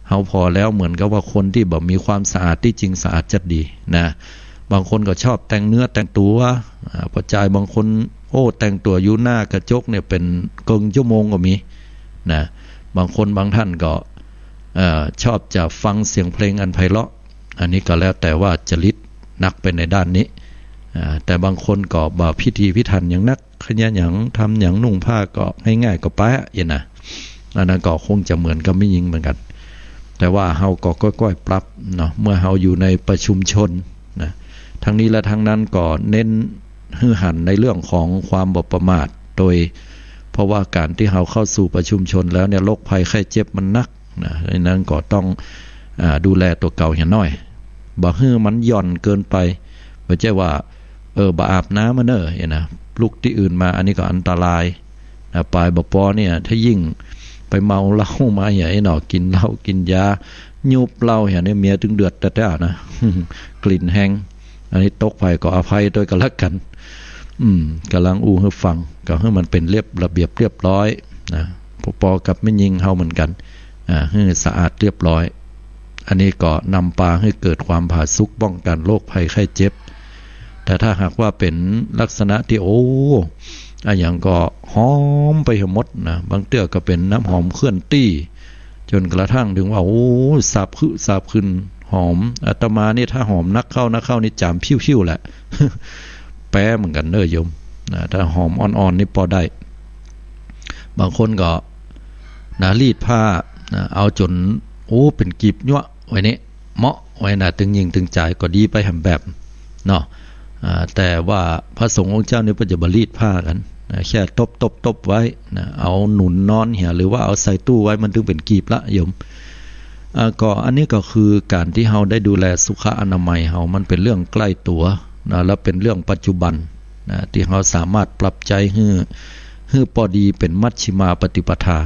เฮาผ่อแล้วเหมือนกับว่าคนตี้บ่มีความสะอาด ตี้จริงสะอาดจั๊ดดีนะ บางคนก็ชอบแต่งเนื้อแต่งตั๋ว อ่า ป้อจายบางคน โอ้ แต่งตั๋วอยู่หน้ากระจกเนี่ยเป๋นเกิ่งชั่วโมงก็มีนะ บางคนบางท่านก็ เอ่อ ชอบจะฟังเสียงเพลงอันไพเราะ อันนี้ก็แล้วแต่ว่าจริตนักไปในด้านนี้ อ่า แต่บางคนก็บ่พิถีพิถันหยังนัก ขยันหยัง ทำหยัง นุ่งผ้าก็ง่ายๆ ก็ไปอะ เยียะนะ อันนั้นก็คงจะเหมือนกับแม่ญิงเหมือนกั๋น แต่ว่าเฮาก็ก้อยๆ ปรับเนาะ เมื่อเฮาอยู่ในประชุมชนนะ ทั้งนี้และทั้งนั้นก็เน้นหื้อหันในเรื่องของความบ่ประมาท โดย เพราะว่าก๋านตี้เฮาเข้าสู่ประชุมชนแล้วเนี่ย โรคภัยไข้เจ็บมันนักนะ ดังนั้นก็ต้อง อ่า ดูแลตั๋วเก่าเหียหน้อย บ่หื้อมันหย่อนเกินไป บ่ใจ้ว่า เออ บ่อาบน้ำมาเน่อ เยียะนะ ลุกตี้อื่นมา อันนี้ก็อันตรายนะ ปายบ่ปอเนี่ย ถ้ายิ่งไปเมาเหล้ามาเหีย ไอ้หนอ กิ๋นเหล้ากิ๋นยา ยุบเหล้าเหียเนี่ย เมียตึงเดือดแต๊ๆ นะ กลิ่นแฮง อันนี้ตกใผก็อภัยตวยกั๋นละกั๋น อืม ก่ำลังอู้หื้อฟัง ก็หื้อมันเป๋นเรียบ ระเบียบเรียบร้อยนะ ปอๆ กับแม่ญิงเฮาเหมือนกั๋น อ่า หื้อสะอาดเรียบร้อย อันนี้ก็นำปาหื้อเกิดความผาสุก ป้องกั๋นโรคภัยไข้เจ็บ แต่ถ้าหากว่าเป๋นลักษณะตี้ โอ้ อะหยังก็หอมไปหื้อหมดนะ บางเตื้อก็เป๋นน้ำหอมเคลื่อนตี้ จ๋นกระทั่งเถิงว่า โอ้ สาบขึ สาบขึ้น หอม อาตมานี่ถ้าหอมนักเข้า นักเข้านี่จ๋ามพิ้วๆ แหละ แป๊เหมือนกั๋นเน่อโยมนะ ถ้าหอมอ่อนๆ นี่ปอได้ บางคนก็นะ รีดผ้านะ เอาจ๋น โอ้ เป๋นกีบยั้วไว้นี่ เหมาะไว้นะ ตึงญิงตึงจายก็ดีไปแหมแบบเนาะ อ่า แต่ว่าพระสงฆ์องค์เจ้านี่เปิ้นจะบ่รีดผ้ากั๋นนะ แค่ตบๆๆ ไว้นะ เอาหนุนนอนเหีย หรือว่าเอาใส่ตู้ไว้ มันตึงเป๋นกีบละโยม อ่า ก็อันนี้ก็คือก๋านตี้เฮาได้ดูแลสุขอนามัยเฮา มันเป๋นเรื่องใก้ตั๋วนะ และเป๋นเรื่องปัจจุบันนะ ตี้เฮาสามารถปรับใจ๊หื้อ หื้อปอดีเป๋นมัชฌิมาปฏิปทา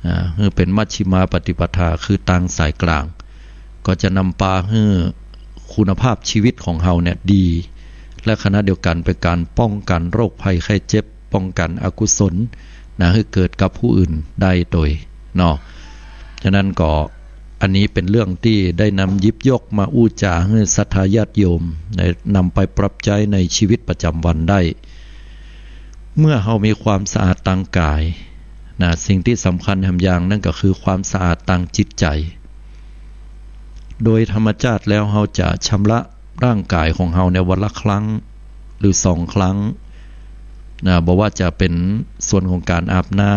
อ่า หื้อเป๋นมัชฌิมาปฏิปทา คือตางสายกลาง ก็จะนำปาหื้อคุณภาพชีวิตของเฮาเนี่ยดี และขณะเดียวกั๋นเป๋นก๋านป้องกั๋นโรคภัยไข้เจ็บ ป้องกั๋นอกุศล นะ หื้อเกิดกับผู้อื่นได้โตยเนาะ ฉะนั้นก็อันนี้เป๋นเรื่องตี้ได้นำหยิบยกมาอู้จ๋าหื้อศรัทธาญาติโยมได้นำไปปรับใจ๊ในชีวิตประจ๋ำวันได้ เมื่อเฮามีความสะอาดตางก๋ายนะ สิ่งตี้สำคัญแหมอย่างนึ่งก็คือความสะอาดตางจิตใจ๋ โดยธรรมจาติแล้วเฮาจะชำระร่างก๋ายของเฮาในวันละครั้งหรือสองครั้งนะ บ่ว่าจะเป๋นส่วนของก๋านอาบน้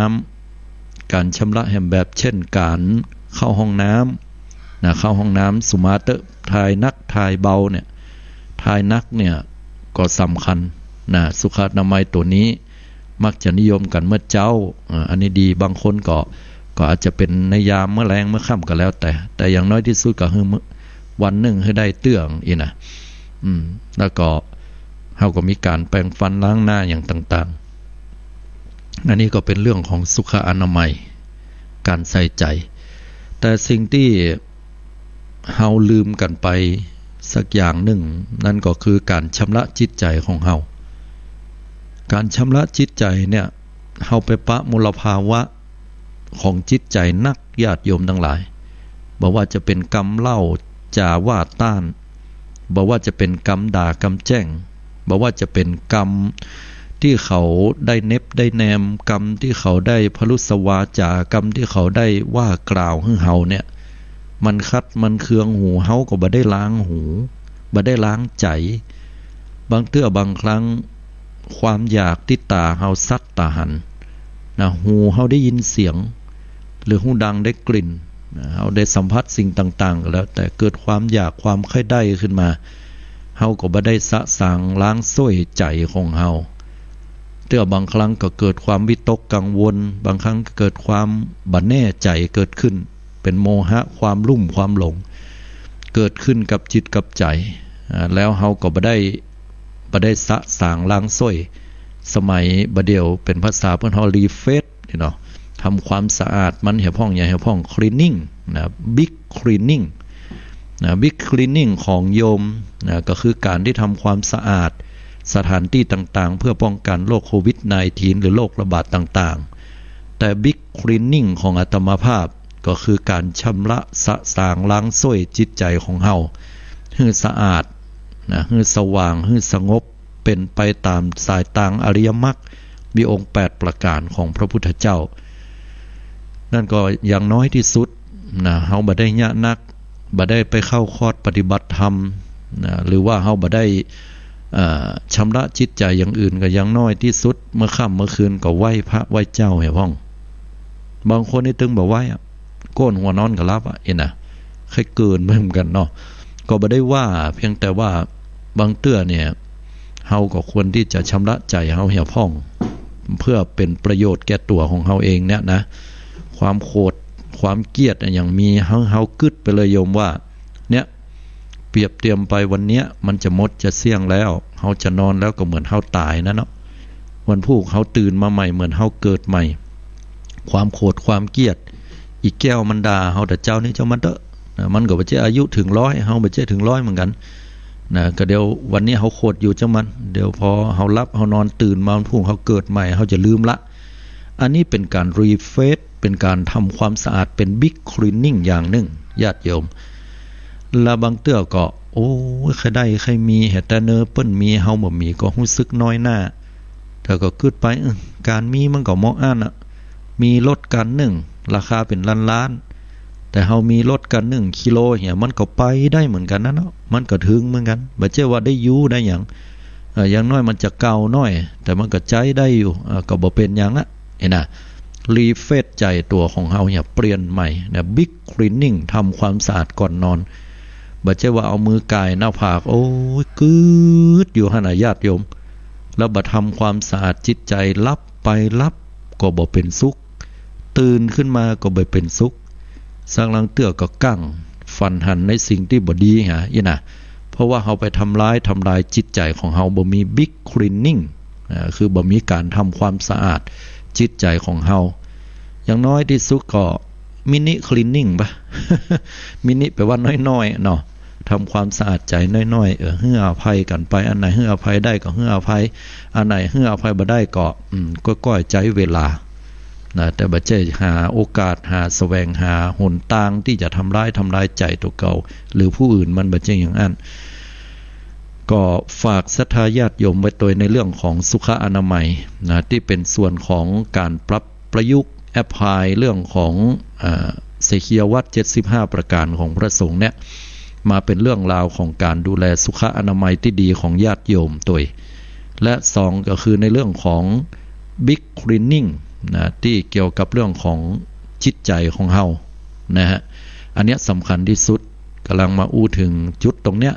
ำ ก๋านชำระแหมแบบเช่นก๋านเข้าห้องน้ำนะ เข้าห้องน้ำ สุมาเต๊อะ ถ่ายหนักถ่ายเบาเนี่ย ถ่ายหนักเนี่ยก็สำคัญนะ สุขอนามัยตั๋วนี้ มักจะนิยมกั๋นเมื่อเจ๊า อ่า อันนี้ดี บางคนก็ ก็อาจจะเป๋นในยามเมื่อแลงเมื่อค่ำก็แล้วแต่ แต่อย่างน้อยตี้สุดก็หื้อมื้อ วันนึ่งหื้อได้เตื้ออี้นะ อืม แล้วก็เฮาก็มีก๋านแปรงฟันล้างหน้าอย่างต่างๆ อันนี้ก็เป๋นเรื่องของสุขอนามัย ก๋านใส่ใจ๋ แต่สิ่งตี้ เฮาลืมกั๋นไปสักอย่างนึ่ง นั่นก็คือก๋านชำระจิตใจ๋ของเฮา ก๋านชำระจิตใจ๋เนี่ย เฮาไปปะมลภาวะของจิตใจ๋นัก ญาติโยมตังหลาย บ่ว่าจะเป๋นกำเล่าจ๋าว่าต้าน บ่ว่าจะเป๋นกำด่ากำแจ้ง บ่ว่าจะเป๋นกำตี้เขาได้เน็บได้แนม กำตี้เขาได้พรุสวาจ๋า กำตี้เขาได้ว่ากล่าวหื้อเฮาเนี่ย มันขัดมันเคืองหู เฮาก็บ่ได้ล้างหู บ่ได้ล้างใจ๋ บางเตื้อบางครั้ง ความอยากตี้ต๋าเฮาสักต๋าหันนะ หูเฮาได้ยินเสียง หรือฮูดังได้กลิ่นนะ เฮาได้สัมผัสสิ่งต่างๆ ก็แล้วแต่ เกิดความอยากความใค่ได้ขึ้นมา เฮาก็บ่ได้สะสางล้างส้วยใจ๋ของเฮา เตื้อบางครั้งก็เกิดความวิตกกังวล บางครั้งก็เกิดความบ่แน่ใจ๋เกิดขึ้น เป๋นโมหะ ความลุ่มความหลง เกิดขึ้นกับจิตกับใจ๋ อ่า แล้วเฮาก็บ่ได้ บ่ได้สะสางล้างส้วย สมัยบ่าเดี่ยวเป๋นภาษาเปิ้นฮ้อง refresh นี่เนาะ ทำความสะอาดมันเหียพ่อง อย่าเหียพ่อง cleaning นะ big cleaning นะ big cleaning ของโยมนะ ก็คือก๋านตี้ทำความสะอาดสถานตี้ต่างๆ เพื่อป้องกันโรคโควิดสิบเก้า หรือโรคระบาดต่างๆ แต่ big cleaning ของอาตมาภาพ ก็คือก๋านชำระสะสางล้างส้วยจิตใจ๋ของเฮา หื้อสะอาดนะ หื้อสว่าง หื้อสงบ เป๋นไปต๋ามสายตางอริยมรรค มีองค์แปดประก๋านของพระพุทธเจ้า นั่นก็อย่างน้อยตี้สุดนะ เฮาบ่ได้เยียะนัก บ่ได้ไปเข้าคอร์สปฏิบัติธรรมนะ หรือว่าเฮาบ่ได้ เอ่อ ชำระจิตใจ๋อย่างอื่น ก็อย่างน้อยตี้สุด เมื่อค่ำเมื่อคืนก็ไหว้พระไหว้เจ้าเหียพ่อง บางคนนี่ตึงบ่ไหว้อะ โกนหัวนอนก็หลับอะ อี้นะ ใค่เกินไปเหมือนกั๋นเนาะ ก็บ่ได้ว่า เพียงแต่ว่าบางเตื้อเนี่ย เฮาก็ควรตี้จะชำระใจ๋เฮาเหียพ่อง เพื่อเป๋นประโยชน์แก่ตั๋วของเฮาเองเนี่ยนะ ความโขด ความเกลียดอะ อย่างมี เฮา เฮากึ๊ดไปเลยโยมว่า เนี่ย เปรียบเตียมไปวันเนี้ยมันจะหมดจะเสี้ยงแล้ว เฮาจะนอนแล้วก็เหมือนเฮาต๋ายนั้นเนาะ วันพูกเฮาตื่นมาใหม่เหมือนเฮาเกิดใหม่ ความโขดความเกลียด อีแก้วมันด่าเฮาแต่เจ๊านี้เจ๊ามันเต๊อะนะ มันก็บ่ใจ้อายุเถิงร้อย เฮาบ่ใจ้เถิงร้อยเหมือนกั๋นนะ ก็เดี๋ยววันนี้เฮาโขดอยู่เจ๊ามัน เดี๋ยวพอเฮาหลับเฮานอนตื่นมาวันพูกเฮาเกิดใหม่ เฮาจะลืมละ อันนี้เป๋นก๋าน refresh เป๋นก๋านทำความสะอาด เป๋น big cleaning อย่างนึ่ง ญาติโยม ละบางเตื้อก็ โอ้ย ใค่ได้ใค่มี แหะ แต่เนอเปิ้นมี เฮาบ่มี ก็ฮู้สึกน้อยหน้า แต่ก็กึ๊ดไป เออ ก๋านมีมันก็เมาะอั้นอะ มีรถคันนึ่ง ราคาเป๋นล้านๆ แต่เฮามีรถคันนึ่ง กิโลเหีย มันก็ไปได้เหมือนกั๋นนั้นเนาะ มันก็เถิงเหมือนกั๋น บ่ใจ้ว่าได้อยู่ได้หยัง เอ่อ อย่างน้อยมันจะเก่าหน้อย แต่มันก็ใจ๊ได้อยู่ เอ่อ ก็บ่เป๋นหยังอะ หันก่อ refresh ใจ๋ตั๋วของเฮาเนี่ย เปลี่ยนใหม่นะ big cleaning ทำความสะอาดก่อนนอน บ่ใจ้ว่าเอามือก่ายหน้าผาก โอ้ย กึ๊ดอยู่หั้นน่ะ ญาติโยม แล้วบ่ทำความสะอาดจิตใจ๋ หลับไปหลับก็บ่เป๋นสุข ตื่นขึ้นมาก็บ่เป๋นสุข สักลางเตื้อก็กัง ฝันหันในสิ่งตี้บ่ดีหาอี้นะ เพราะว่าเฮาไปทำร้าย ทำลายจิตใจ๋ของเฮา บ่มี big cleaning อ่า คือบ่มีก๋านทำความสะอาดจิตใจ๋ของเฮา อย่างน้อยตี้สุดก็ mini cleaning ปะ mini แปลว่าน้อยๆ เนาะ ทำความสะอาดใจ๋น้อยๆ เออ หื้ออภัยกั๋นไป อันไหนหื้ออภัยได้ก็หื้ออภัย อันไหนหื้ออภัยบ่ได้ก็ อืม ก้อยๆ ใจ๊เวลา นะ แต่บ่ใจ้หาโอกาส หาแสวงหาหนตางตี้จะทำร้าย ทำลายใจ๋ตั๋วเก่า หรือผู้อื่น มันบ่ใจ้อย่างอั้น ก็ฝากศรัทธาญาติโยมไว้ตวยในเรื่องของสุขอนามัยนะ ตี้เป๋นส่วนของก๋านปรับประยุกต์ แอพพลายเรื่องของ อ่า เสขียวัตร เจ็ดสิบห้าประก๋านของพระสงฆ์เนี่ย มาเป๋นเรื่องราวของก๋านดูแลสุขอนามัยตี้ดีของญาติโยมตวย และสองก็คือในเรื่องของ บิ๊กคลีนนิ่งนะ ตี้เกี่ยวกับเรื่องของจิตใจ๋ของเฮานะฮะ อันเนี้ยสำคัญตี้สุด ก่ำลังมาอู้เถิงจุดตรงเนี้ย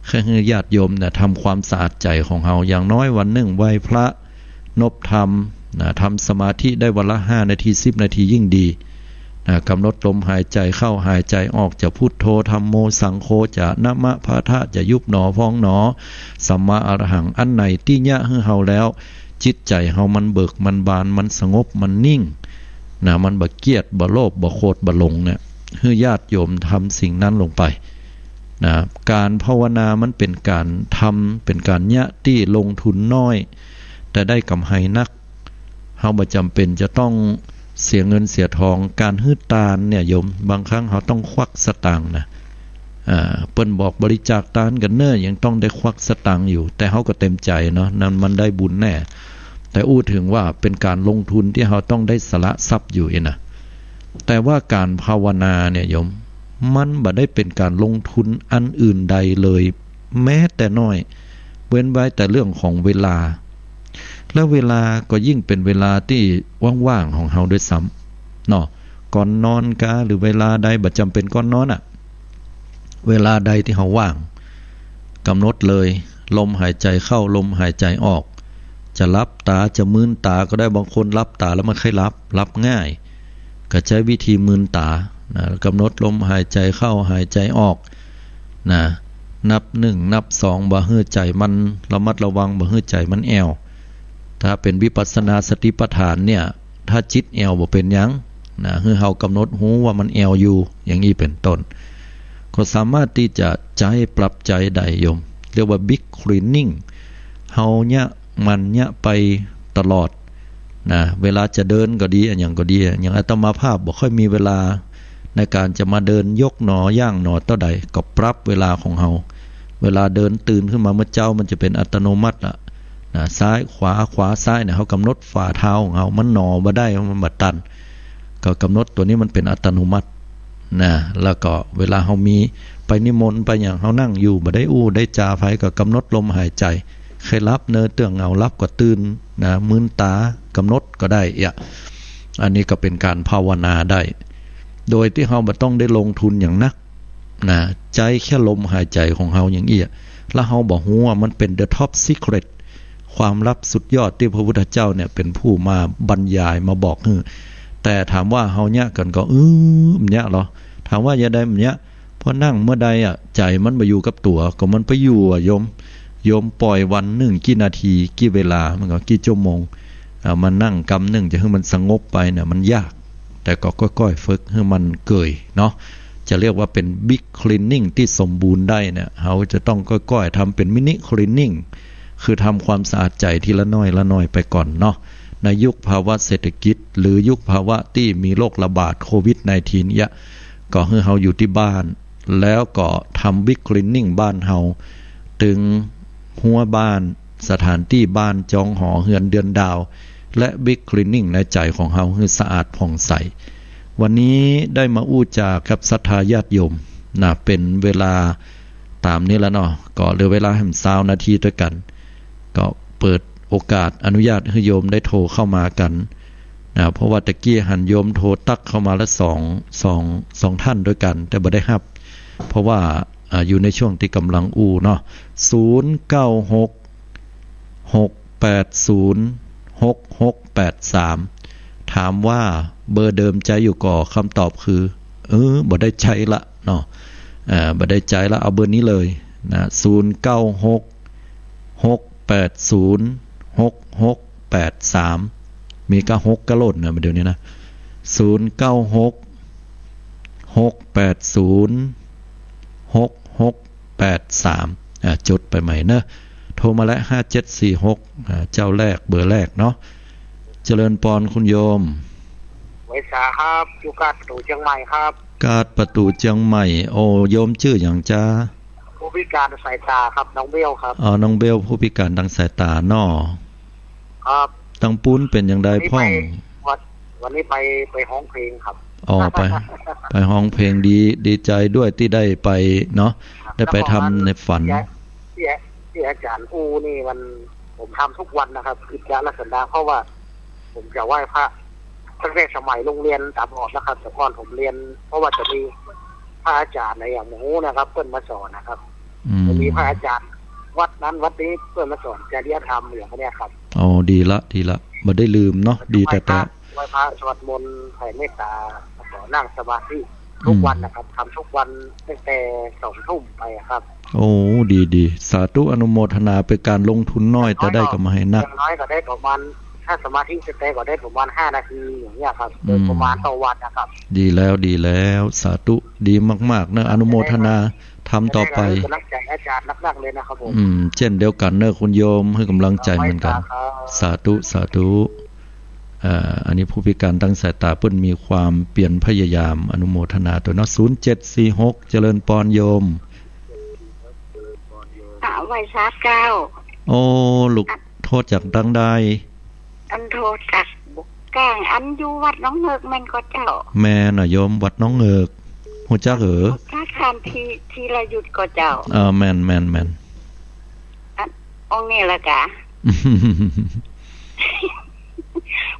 คือหื้อญาติโยมเนี่ยทำความสะอาดใจ๋ของเฮา อย่างน้อยวันนึ่งไหว้พระ นบธรรมนะ ทำสมาธิได้วันละห้านาที สิบนาทียิ่งดีนะ ก๋ำหนดลมหายใจ๋เข้าหายใจ๋ออก จะพุทโธ ธัมโม สังโฆ จะนะมะพะทะ จะยุบหนอพองหนอ สัมมาอรหัง อันไหนตี้เยียะหื้อเฮาแล้ว จิตใจ๋เฮามันเบิก มันบาน มันสงบ มันนิ่งนะ มันบ่เกลียด บ่โลภ บ่โขด บ่หลงเนี่ย หื้อญาติโยมทำสิ่งนั้นลงไปนะ ก๋านภาวนามันเป๋นก๋านทำ เป๋นก๋านเยียะตี้ลงทุนน้อย แต่ได้กำไรนัก เฮาบ่จ๋ำเป๋นจะต้องเสียเงินเสียทอง ก๋านหื้อตานเนี่ยโยม บางครั้งเฮาต้องควักสตางค์นะ อ่า เปิ้นบอกบริจาคตานกั๋นเน่อ ยังต้องได้ควักสตางค์อยู่ แต่เฮาก็เต็มใจ๋เนาะ นั้นมันได้บุญแน่ แต่อู้เถิงว่าเป๋นก๋านลงทุนตี้เฮาต้องได้สละทรัพย์อยู่เองนะ แต่ว่าก๋านภาวนาเนี่ยโยม มันบ่ได้เป๋นก๋านลงทุนอันอื่นใดเลย แม้แต่น้อย เว้นไว้แต่เรื่องของเวลา และเวลาก็ยิ่งเป๋นเวลาตี้ว่างๆ ของเฮาด้วยซ้ำเนาะ ก่อนนอนกา หรือเวลาใด บ่จ๋ำเป๋นก่อนนอนอะ เวลาใดตี้เฮาว่าง ก๋ำหนดเลย ลมหายใจ๋เข้า ลมหายใจ๋ออก จะหลับต๋า จะมืนต๋าก็ได้ บางคนหลับต๋าแล้วมันใค่หลับ หลับง่าย ก็ใจ๊วิธีมืนต๋านะ ก๋ำหนดลมหายใจ๋เข้า หายใจ๋ออกนะ นับหนึ่ง นับสอง บ่หื้อใจ๋มัน ระมัดระวัง บ่หื้อใจ๋มันแอ่ว ถ้าเป๋นวิปัสสนาสติปัฏฐานเนี่ย ถ้าจิตแอ่วบ่เป๋นหยังนะ หื้อเฮาก๋ำหนดฮู้ว่ามันแอ่วอยู่ อย่างอี้เป๋นต้น ก็สามารถตี้จะใจ๊ปรับใจ๊ได้โยม เรียกว่า บิ๊กคลีนนิ่ง เฮาเยียะมันเยียะไปตลอดนะ เวลาจะเดินก็ดี อะหยังก็ดี อย่างอาตมาภาพบ่ค่อยมีเวลาในก๋านจะมาเดินยกหนอ ย่างหนอ เต้าใด ก็ปรับเวลาของเฮา เวลาเดินตื่นขึ้นมาเมื่อเจ๊า มันจะเป๋นอัตโนมัติละนะ ซ้ายขวา ขวาซ้ายเนี่ย เฮาก๋ำหนดฝ่าเท้าของเฮา มันหนอบ่ได้ มันบ่ตัน ก็ก๋ำหนดตั๋วนี้มันเป๋นอัตโนมัตินะ แล้วก็เวลาเฮามีไปนิมนต์ไปหยัง เฮานั่งอยู่บ่ได้อู้ได้จ๋าใผ ก็ก๋ำหนดลมหายใจ๋ ใค่หลับเน่อ เตื้องเหงาหลับก็ตื่นนะ มืนต๋าก๋ำหนดก็ได้เอี้ย อันนี้ก็เป๋นก๋านภาวนาได้ โดยตี้เฮาบ่ต้องได้ลงทุนหยังนักนะ ใจ๊แค่ลมหายใจ๋ของเฮาอย่างอี้ แล้วเฮาบ่ฮู้ว่ามันเป๋น the top secret ความลับสุดยอดตี้พระพุทธเจ้าเนี่ยเป๋นผู้มาบรรยายมาบอกหื้อ แต่ถามว่าเฮาเยียะกั๋นก่อ อื้อ บ่เยียะหรอ ถามว่าเยียะใดบ่เยียะ พอนั่งเมื่อใดอะ ใจ๋มันบ่อยู่กับตั๋ว ก็มันไปอยู่อะโยม โยมป่อยวันนึ่งกี่นาที กี่เวลา มันก็กี่ชั่วโมง อ่า มานั่งกำนึ่งจะหื้อมันสงบไปเนี่ย มันยาก แต่ก็ก้อยๆ ฝึกหื้อมันเกยเนาะ จะเรียกว่าเป๋น บิ๊กคลีนนิ่ง ตี้สมบูรณ์ได้เนี่ย เฮาจะต้องก้อยๆ ทำเป๋น มินิคลีนนิ่ง คือทำความสะอาดใจ๋ทีละน้อยละน้อยไปก่อนเนาะ ในยุคภาวะเศรษฐกิจ หรือยุคภาวะตี้มีโรคระบาดโควิดสิบเก้า เนี่ย ก็หื้อเฮาอยู่ตี้บ้าน แล้วก็ทำ บิ๊กคลีนนิ่ง บ้านเฮา เถิงฮั้วบ้าน สถานตี้บ้าน จองหอเฮือนเดือนดาว และ บิ๊กคลีนนิ่ง ในใจ๋ของเฮาหื้อสะอาดผ่องใส วันนี้ได้มาอู้จ๋ากับศรัทธาญาติโยมนะ เป๋นเวลาต๋ามนี้แล้วเนาะ ก็เหลือเวลาแหมซาวนาทีตวยกั๋น ก็เปิดโอกาสอนุญาตหื้อโยมได้โทรเข้ามากั๋นนะ เพราะว่าตะกี้หันโยมโทรตั๊กเข้ามาละสอง สอง สองท่านตวยกั๋น แต่บ่ได้ฮับ เพราะว่า อ่า อยู่ในช่วงตี้ก่ำลังอู้เนาะ ศูนย์เก้าหก หกแปดศูนย์ หกหกแปดสาม ถามว่าเบอร์เดิมใจ๊อยู่ก่อ คำตอบคือ เออ บ่ได้ใจ๊ละเนาะ อ่า บ่ได้ใจ๊ละ เอาเบอร์นี้เลยนะ ศูนย์เก้าหก หกแปดศูนย์ หกหกแปดสาม มีก้าหกก้าโลดนะ เดี๋ยวนี้นะ ศูนย์เก้าหก หกแปดศูนย์ หกหกแปดสาม อ่า จดไปใหม่เนอะ โทรมาแล้ว ห้าเจ็ดสี่หก อ่า เจ้าแรก เบอร์แรกเนาะ เจริญปอนคุณโยม เมษาครับ อยู่กาดประตู๋เจียงใหม่ครับ กาดประตู๋เจียงใหม่ โอ้ โยมจื้อหยังจ๊ะ ผู้พิการสายตาครับ น้องเบลครับ อ๋อ น้องเบล ผู้พิการตางสายตาเนาะ ครับ ตางปู๊นเป๋นอย่างใดพ่อง วันนี้ไป วัน วันนี้ไป ไปฮ้องเพลงครับ อ๋อ ไป ไปฮ้องเพลง ดี ดีใจ๋ด้วยตี้ได้ไปเนาะ ครับ ได้ไปทำในฝัน แล้วก็วัน ตี้ ตี้ ตี้อาจ๋ารย์อู้นี่มัน ผมทำทุกวันนะครับ กิจจะลักษณะ เพราะว่าผมจะไหว้พระตั้งแต่สมัยโรงเรียนต๋าบอดนะครับ แต่ก่อนผมเรียน เพราะว่าจะมีพระอาจ๋ารย์ในอย่างหมู่นะครับ เปิ้นมาสอนนะครับ อืม จะมีพระอาจ๋ารย์วัดนั้นวัดนี้เปิ้นมาสอนจริยธรรมอย่างเนี้ยครับ อ๋อ ดีละ ดีละ บ่ได้ลืมเนาะ ดีแต๊ๆ ไหว้พระ ไหว้พระ สวดมนต์ แผ่เมตตา แล้วก็นั่งสมาธิทุกวันนะครับ อืม ทำทุกวันตั้งแต่สองทุ่มไปครับ โอ้ ดีๆ สาธุ อนุโมทนา เป๋นก๋านลงทุนน้อย แต่ได้ก็มหาศาล อย่างน้อยก็ได้ประมาณ ถ้าสมาธิแต๊ๆ ก็ได้ประมาณห้านาทีอย่างเนี้ยครับ อืม โดยประมาณต่อวันนะครับ ดีแล้ว ดีแล้ว สาธุ ดีมากๆ เนาะ อนุโมทนา ทำต่อไป จะได้หื้อกำลังใจ๋อาจ๋ารย์นักๆ เลยนะครับผม อืม เจ้นเดียวกั๋นเนาะคุณโยม หื้อกำลังใจ๋เหมือนกั๋น ครับ สาธุ สาธุ อ่า อันนี้ผู้พิการตางสายตาเปิ้นมีความเพียรพยายาม อนุโมทนาตวยเนาะ ศูนย์เจ็ดสี่หก เจริญปอนโยม อ่า ไหว้สาเจ้า โอ้ ลูก โทรจากตางใด อันโทรจากแก้ง อันอยู่วัดหนองเงือกแม่นก่อเจ้า แม่นน่ะโยม วัดหนองเงือก ฮู้จักเหรอ พระอาจ๋ารย์ธี ธีรยุทธก่อเจ้า เออ แม่น แม่น แม่น อัน องค์นี้ละกะ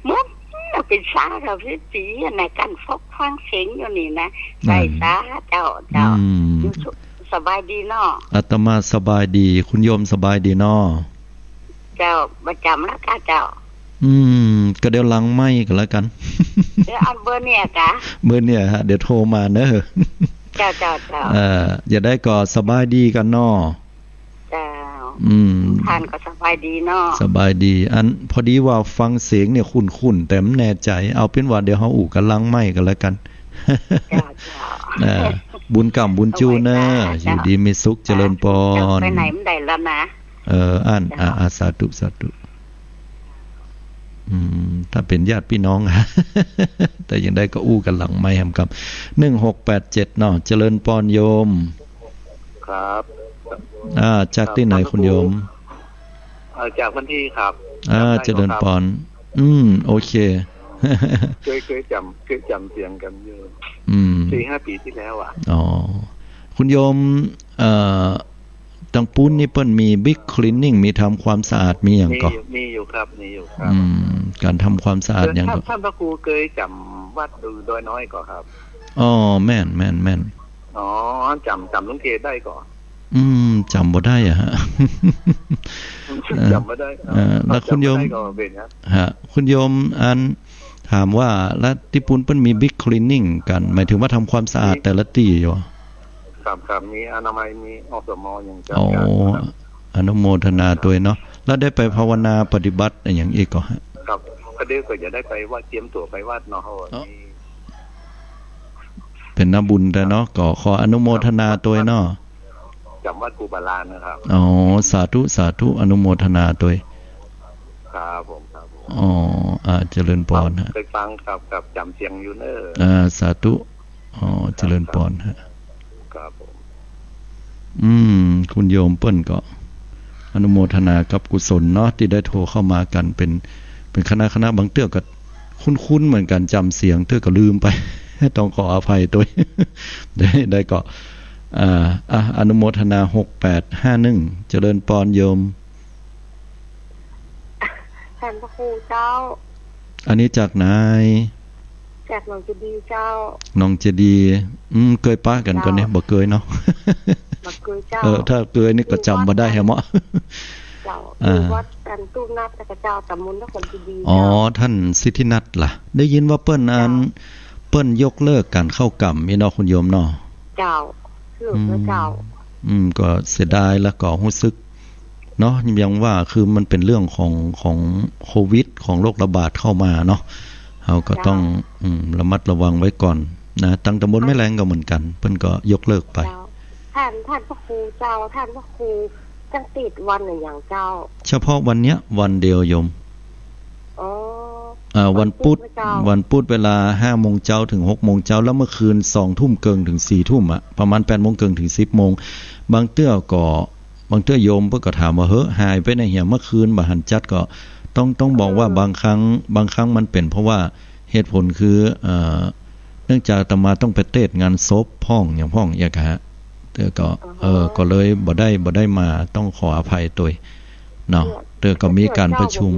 เมื่อ เมื่อเป๋นสาวเท่าสิบปี๋อะนะ กั๋นฟอกฟังเสียงอยู่นี่นะ ใช่ ไหว้สาเจ้า เจ้า อืม อยู่สุข สบายดีเนาะ อาตมาสบายดี คุณโยมสบายดีเนาะ เจ้า บ่จ๋ำละกะเจ้า อืม ก็เดี๋ยวหลังไมค์ก็แล้วกั๋น เดี๋ยวอันเบอร์เนี่ยกะ เบอร์เนี่ยฮะ เดี๋ยวโทรมาเนาะ เจ้า เจ้า เจ้า เอ่อ จะได้ก็สบายดีกั๋นเนาะ เจ้า อืม ต้านก็สบายดีเนาะ สบายดี อัน พอดีว่าฟังเสียงเนี่ยคุ้นๆ แต่บ่แน่ใจ๋ เอาเป๋นว่าเดี๋ยวเฮาอู้กั๋นหลังไมค์ก็แล้วกั๋น เจ้า เจ้า เอ่อ บุญก้ำบุญจูเนาะ เจ้า อยู่ดีมีสุข เจ้า เจริญปอน เจ้า ไปไหนบ่ได้แล้วนะ เออ อัน เจ้า อ่า อ่า สาธุ สาธุ อืม ถ้าเป๋นญาติปี้น้อง แต่จะได้ก็อู้กั๋นหลังไมค์แหมครับ หนึ่งหกแปดเจ็ดเนาะ เจริญปอนโยม ครับ อ่า จากตี้ไหน ครับ คุณโยม เอ่อ จากพื้นตี้ครับ อ่า จ๋ำได้ก่อครับ เจริญปอน อืม โอเค เกย เกยจ๋ำ เกยจ๋ำเสียงกั๋นอยู่ อืม สี่ห้าปี๋ตี้แล้วอะ อ๋อ คุณโยม เอ่อ ตางปู๊นนี่เปิ้นมีบิ๊กคลีนนิ่ง มีทำความสะอาด มีหยังก่อ มีอยู่ มีอยู่ครับ มีอยู่ครับ อืม ก๋านทำความสะอาดหยังก่อ ต้าน ต้านพระครูเกยจ๋ำวัดดูดอยน้อยก่อครับ อ๋อ แม่น แม่น แม่น อ๋อ จ๋ำ จ๋ำหลวงเกศได้ก่อ อืม จ๋ำบ่ได้อะฮะ จ๋ำบ่ได้ เอ่อ แล้วคุณโยม จ๋ำบ่ได้ก็เป๋นนะ ฮะ คุณโยม อัน ถามว่า แล้วตี้ปู๊นเปิ้นมีบิ๊กคลีนนิ่งกั๋น หมายถึงว่าทำความสะอาด มี แต่ละตี้อยู่ ครับ ครับ มีอนามัย มี อสม อย่างเจ้า อ๋อ ครับ อนุโมทนาตวยเนาะ แล้วได้ไปภาวนาปฏิบัติอะหยังอีกก่อฮะ ครับ ก็เดี๋ยวก็จะได้ไปวัด เตรียมตั๋วไปวัดเนาะ อ๋อ เป๋นนาบุญแต๊เนาะ ก็ขออนุโมทนาตวยเนาะ จ๋ำวัดภูบาลานนะครับ อ๋อ สาธุ สาธุ อนุโมทนาตวย ครับผม ครับผม อ๋อ อ่า เจริญปอนฮะ เกยฟังครับ ครับ จ๋ำเสียงอยู่เนาะ อ่า สาธุ อ๋อ เจริญปอนฮะ ครับผม อืม คุณโยมเปิ้นก็อนุโมทนากับกุศลเนาะ ตี้ได้โทรเข้ามากั๋นเป๋น เป๋นคณะ คณะ บางเตื้อก็คุ้นๆ เหมือนกั๋น จ๋ำเสียงเตื้อก็ลืมไป ต้องขออภัยตวย ได้ ได้ก็ อ่า อ่ะ อนุโมทนา หกแปดห้าหนึ่ง เจริญปอนโยม ต้านพระครูเจ้า อันนี้จากไหน จากหนองเจดีย์เจ้า หนองเจดีย์ อืม เกยปะกั๋นก่อเนี่ย เจ้า บ่เกยเนาะ บ่เกยเจ้า เออ ถ้าเกยนี่ก็จ๋ำบ่ได้แหมเนาะ เจ้า อ่า อยู่วัดอันตู้นัดแล้วก็เจ้า ตำบลนครเจดีย์ อ๋อ เจ้า ต้านสิทธินัทล่ะ ได้ยินว่าเปิ้นอัน เจ้า เปิ้นยกเลิกก๋านเข้ากรรมนี่เนาะ คุณโยมเนาะ เจ้า เลิกแล้วเจ้า อืม อืม ก็เสียดาย แล้วก็ฮู้สึก เนาะ อย่างว่าคือมันเป๋นเรื่องของ ของโควิด ของโรคระบาดเข้ามาเนาะ เฮาก็ต้อง เจ้า อืม ระมัดระวังไว้ก่อนนะ ตางตำบลแม่แลงก็เหมือนกั๋น เปิ้นก็ยกเลิกไป เจ้า ต้าน ต้านพระครูเจ้า ต้านพระครูจั้งติดวันอะหยังเจ้า เฉพาะวันเนี้ยวันเดียวโยม อ๋อ อ่า วันพุธ วันพุธนะเจ้า วันพุธเวลาห้าโมงเจ๊าถึงหกโมงเจ๊า แล้วเมื่อคืนสองทุ่มเกิ่งถึงสี่ทุ่มอะ ประมาณแปดโมงเกิ่งถึงสิบโมง บางเตื้อก็ บางเตื้อโยมเปิ้นก็ถามว่า เฮ้อ หายไปไหนเหีย เมื่อคืนบ่หันจัด ก็ต้อง ต้องบอกว่า อ๋อ บางครั้ง บางครั้งมันเป๋นเพราะว่าเหตุผลคือ เอ่อ เนื่องจากอาตมาต้องไปเตศน์งานศพพ่องหยังพ่องเอี้ยกะฮะ เตื้อก็ อ๋อ เออ ก็เลยบ่ได้ บ่ได้มา ต้องขออภัยตวยเนาะ เตื้อ เตื้อก็มีก๋านประชุม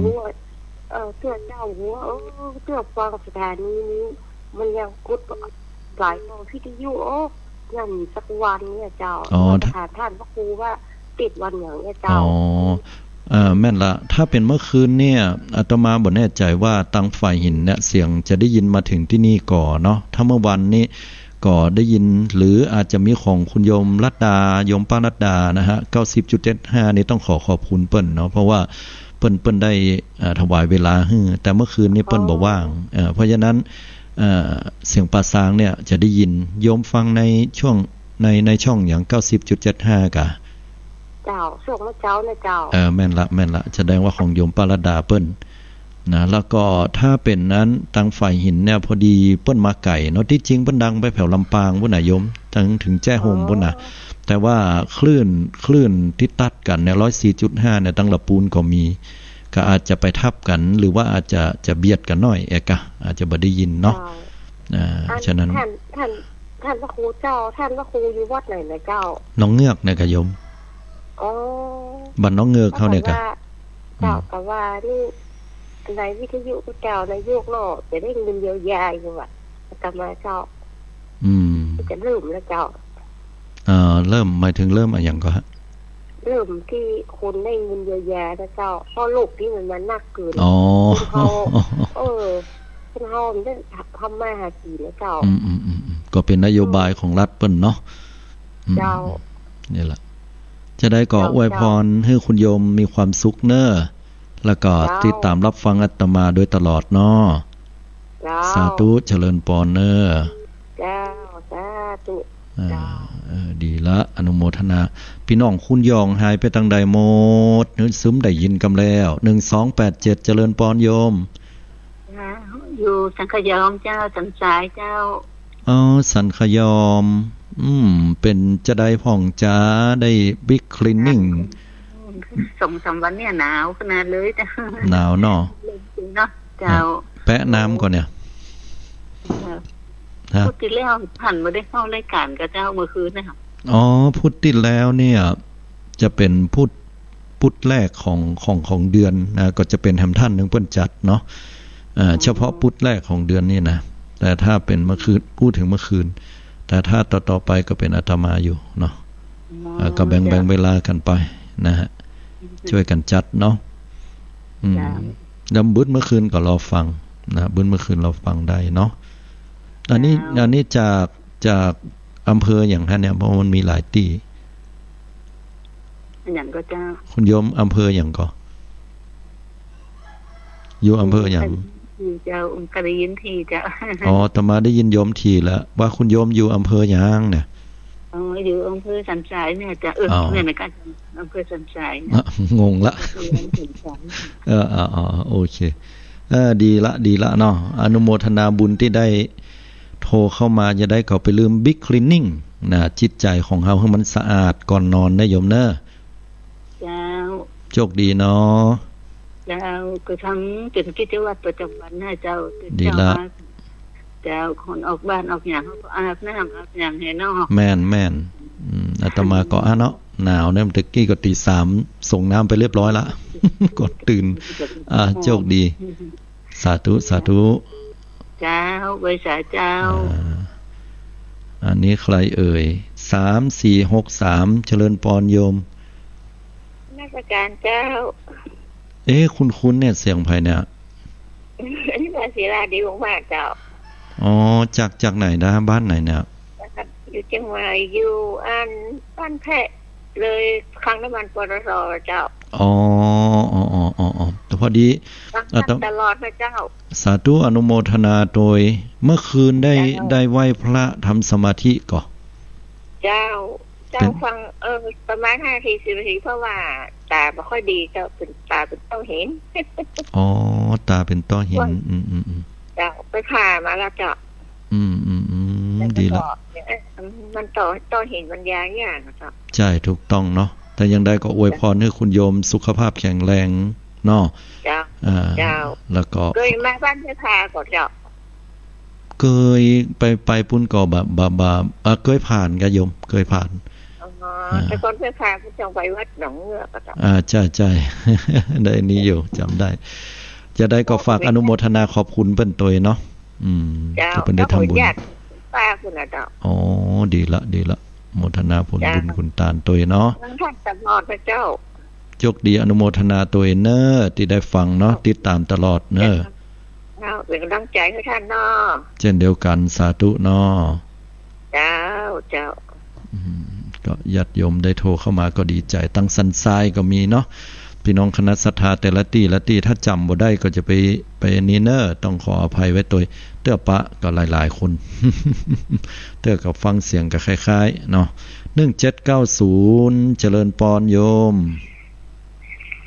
เออ เตื้อเจ้าหัว เออ เตื้อฟังสถานีนี้ มันยังกุดหลายกว่าวิทยุ โอ้ ยังมีสักวันเนี่ยเจ้า อ๋อ ว่าจะถามท่านพระครูว่าติดวันหยังเนี่ยเจ้า อ๋อ เอ่อ แม่นละ ถ้าเป๋นเมื่อคืนเนี่ย อาตมาบ่แน่ใจ๋ว่าตังฝายหินเนี่ย เสียงจะได้ยินมาถึงตี้นี่ก่อเนาะ ถ้าเมื่อวันนี้ก็ได้ยิน หรืออาจจะมีของคุณโยมรัตดา โยมป้ารัตดานะฮะ เก้าสิบจุดเจ็ดห้า นี่ต้องขอขอบคุณเปิ้นเนาะ เพราะว่าเปิ้น เปิ้นได้ เอ่อ ถวายเวลาหื้อ แต่เมื่อคืนนี้เปิ้นบ่ว่าง อ๋อ เอ่อ เพราะฉะนั้น เอ่อ เสียงป่าซางเนี่ยจะได้ยิน โยมฟังในช่วง ใน ในช่องหยัง เก้าสิบจุดเจ็ดห้า กะ เจ้า ช่วงเมื่อเจ๊านะเจ้า เออ แม่นละ แม่นละ แสดงว่าของโยมป้ารัตดาเปิ้นนะ แล้วก็ถ้าเป๋นนั้น ตังฝายหินเนี่ย พอดีเปิ้นมาไก๋เนาะ ตี้จริงเปิ้นดังไปแถวลำปางปู้นน่ะโยม ตัง ถึงแจ้ห่มปู้นน่ะ อ๋อ แต่ว่าคลื่น คลื่นตี้ตัดกั๋นเนี่ย ร้อยสี่จุดห้า เนี่ย ตังละปูนก็มี ก็อาจจะไปทับกั๋น หรือว่าอาจจะ จะเบียดกั๋นหน้อยเอี้ยกะ อาจจะบ่ได้ยินเนาะ เจ้า อ่า อัน ฉะนั้น ท่าน ท่าน ท่านพระครูเจ้า ท่านพระครูอยู่วัดไหนนะเจ้า หนองเงือกนะกะโยม อ๋อ บ้านหนองเงือกเฮาเนี่ยกะ ก็ว่า เจ้า อืม ก็ว่านี่ ในวิทยุก็เจ้า นายกเนาะ จะได้เงินเยียวยาอยู่อะ อาตมาเจ้า อืม จะเริ่มแล้วเจ้า เอ่อ เริ่ม หมายถึงเริ่มอะหยังก่อฮะ เริ่มตี้คนได้เงินเยียวยานะเจ้า เพราะโรคนี้มันมานักเกิน อ๋อ คนเฮา เออ คนเฮามันได้ทำมาหากิ๋นนะเจ้า อืม อืม อืม อืม ก็เป๋นนโยบายของรัฐเปิ้นเนาะ อืม เจ้า อืม นี่แหละ จะได้ก็ เจ้า อวยพร เจ้า หื้อคุณโยมมีความสุขเน้อ แล้วก็ เจ้า ติดตามรับฟังอาตมาโดยตลอดเนาะ เจ้า สาธุ เจริญปอนเน้อ เจ้า สาธุ อ่า เจ้า เออ ดีละ อนุโมทนา ปี้น้องคุณยองหายไปตางใดหมด นึกซึมได้ยินกำแล้ว หนึ่งสองแปดเจ็ด เจริญปอนโยม อยู่สันขยอมเจ้า สันสายเจ้า อ๋อ สันขยอม อืม เป๋นจะใดพ่องจ๊า ได้บิ๊กคลีนนิ่ง สองสามวันเนี่ยหนาวขนาดเลยเจ้า หนาวเนาะ เนาะเจ้า แปะน้ำก่อนเนี่ย เออ ฮะ พุธตี้แล้วหันบ่ได้เข้ารายก๋านกับเจ้าเมื่อคืนนะคะ อ๋อ พุธตี้แล้วเนี่ย จะเป๋นพุธ พุธแรกของ ของ ของเดือนนะ ก็จะเป๋นแหมท่านนึ่งเปิ้นจัดเนาะ อ่า เฉพาะพุธแรกของเดือนนี่นะ แต่ถ้าเป๋นเมื่อคืน พูดถึงเมื่อคืน แต่ถ้าต่อๆ ไปก็เป๋นอาตมาอยู่เนาะ อ๋อ อ่า ก็แบ่ง เจ้า แบ่งเวลากั๋นไปนะฮะ อืม จ้วยกั๋นจัดเนาะ อืม เจ้า แล้วบึดเมื่อคืนก็รอฟังนะ บึดเมื่อคืนรอฟังได้เนาะ อันนี้ เจ้า อันนี้จาก จากอำเภอหยังฮะเนี่ย เพราะมันมีหลายตี้ อะหยังก่อเจ้า คุณโยมอำเภอหยังก่อ อยู่อำเภอหยัง อยู่เจ้า ก็ได้ยินทีเจ้า อ๋อ อาตมาได้ยินโยมทีแล้ว ว่าคุณโยมอยู่อำเภอหยังเนี่ย อ๋อ อยู่อำเภอสันทรายเนี่ยเจ้า เออ อ๋อ เนี่ยนะก็อำเภอสันทราย อ่ะ งงละ อำเภอสันทราย เออ อ๋อ อ๋อ โอเค เออ ดีละ ดีละเนาะ อนุโมทนาบุญตี้ได้โทรเข้ามา จะได้เขาไปลืมบิ๊กคลีนนิ่งนะ จิตใจ๋ของเฮาหื้อมันสะอาดก่อนนอนนะโยมเน้อ เจ้า โชคดีเนาะ เจ้า ก็ทำเป๋นกิจวัตรประจ๋ำวันนะเจ้า ตื่น ดีละ เช้ามา เจ้า คนออกบ้านออกหยังเขาก็อาบน้ำอาบหยังหื้อเนาะ แม่น แม่น อืม อาตมาก็ อ่ะเนาะ หนาวเนี่ย เมื่อกี้ก็ตีสาม ส่งน้ำไปเรียบร้อยละ ก่อนตื่น อ่า โชคดี สาธุ สาธุ เจ้า ไหว้สาเจ้า อ่า อันนี้ใครเอ่ย สามสี่หกสาม เจริญปอนโยม นมัสการเจ้า เอ๊ะ คุ้นๆ เนี่ย เสียงใผเนี่ย อันนี้มาศิลาดีมากๆ เจ้า อ๋อ จาก จากไหนนะ บ้านไหนเนี่ย อยู่เจียงใหม่ อยู่อันบ้านแพะ เลยคลังน้ำมัน ปตท เจ้า อ๋อ อ๋อ อ๋อ อ๋อ อ๋อ แต่พอดี ฟัง อ่ะ ท่านตลอดนะเจ้า สาธุ อนุโมทนาโดย เมื่อคืนได้ เจ้า ได้ไหว้พระทำสมาธิก่อ เจ้า เจ้า ฟัง เออ ประมาณห้านาที สิบนาที เพราะว่าต๋าบ่ค่อยดีเจ้า เป๋น ต๋าเป๋นต้อหิน อ๋อ ต๋าเป๋นต้อหิน อืม อืม อืม เจ้า ไปผ่ามาแล้วเจ้า อืม อืม อืม ดีละ มันต้อ ต้อหินมันยายากอะเจ้า ใจ้ ถูกต้องเนาะ แต่อย่างใดก็อวยพรหื้อคุณโยมสุขภาพแข็งแรงเนาะ เจ้า อ่า เจ้า แล้วก็ เกยมาบ้านเจ้าพาก่อเจ้า เกยไป ไปปุ้นก่อบ่า บ่า บ่า อ่า เกยผ่านก่อโยม เกยผ่าน อ๋อ อ่า แต่ก่อนเจ้าพาปุ้นต้องไปวัดหนองเงือกก่อเจ้า อ่า ใจ้ ใจ้ ได้นี่อยู่ จ๋ำได้ จะได้ก็ฝากอนุโมทนาขอบคุณเปิ้นตวยเนาะ อืม เจ้า ก็เปิ้นได้ทำบุญ ญาติป้าปุ้นนะเจ้า อ๋อ ดีละ ดีละ โมทนาผลบุญ เจ้า คุณตานตวยเนาะ ฟังท่านตลอดนะเจ้า โจคดี อนุโมทนาตวยเน้อ ตี้ได้ฟังเนาะ ติดต๋ามตลอดเน้อ เจ้า เป๋นก๋ำลังใจ๋หื้อท่านเนาะ เจ้นเดียวกั๋น สาธุเนาะ เจ้า เจ้า อืม ก็ญาติโยมได้โทรเข้ามาก็ดีใจ๋ ตังสันทรายก็มีเนาะ ปี้น้องคณะศรัทธาแต่ละตี้ละตี้ ถ้าจ๋ำบ่ได้ก็จะไป ไปนี่เน้อ ต้องขออภัยไว้ตวย เตื้อปะก็หลายๆ คน เตื้อก็ฟังเสียงก็คล้ายๆ เนาะ หนึ่งเจ็ดเก้าศูนย์ เจริญปอนโยม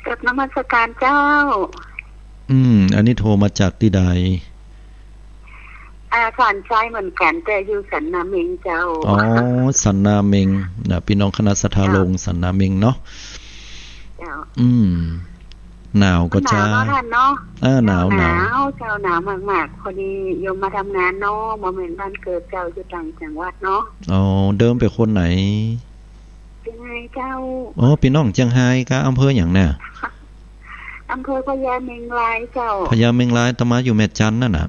กราบนมัสการเจ้า อืม อันนี้โทรมาจากตี้ใด อ่า สันทรายเหมือนกั๋น แต่อยู่สันนาเม็งเจ้า อ๋อ สันนาเม็งนะ ปี้น้องคณะศรัทธา เจ้า ลงสันนาเม็งเนาะ เจ้า อืม หนาวก่อ หนาว เจ้า เนาะท่านเนาะ อ่า หนาว หนาว หนาว หนาวเจ้า หนาวมากๆ พอดีโยมมาทำงานเนาะ บ่แม่นบ้านเกิดเจ้า อยู่ต่างจังหวัดเนาะ อ๋อ เดิมเป๋นคนไหน เจียงฮายเจ้า อ๋อ ปี้น้องเจียงฮายกา อำเภอหยังน่ะ อำเภอพญาเมงรายเจ้า พญาเมงราย อาตมาอยู่แม่จันทน์นั่นน่ะ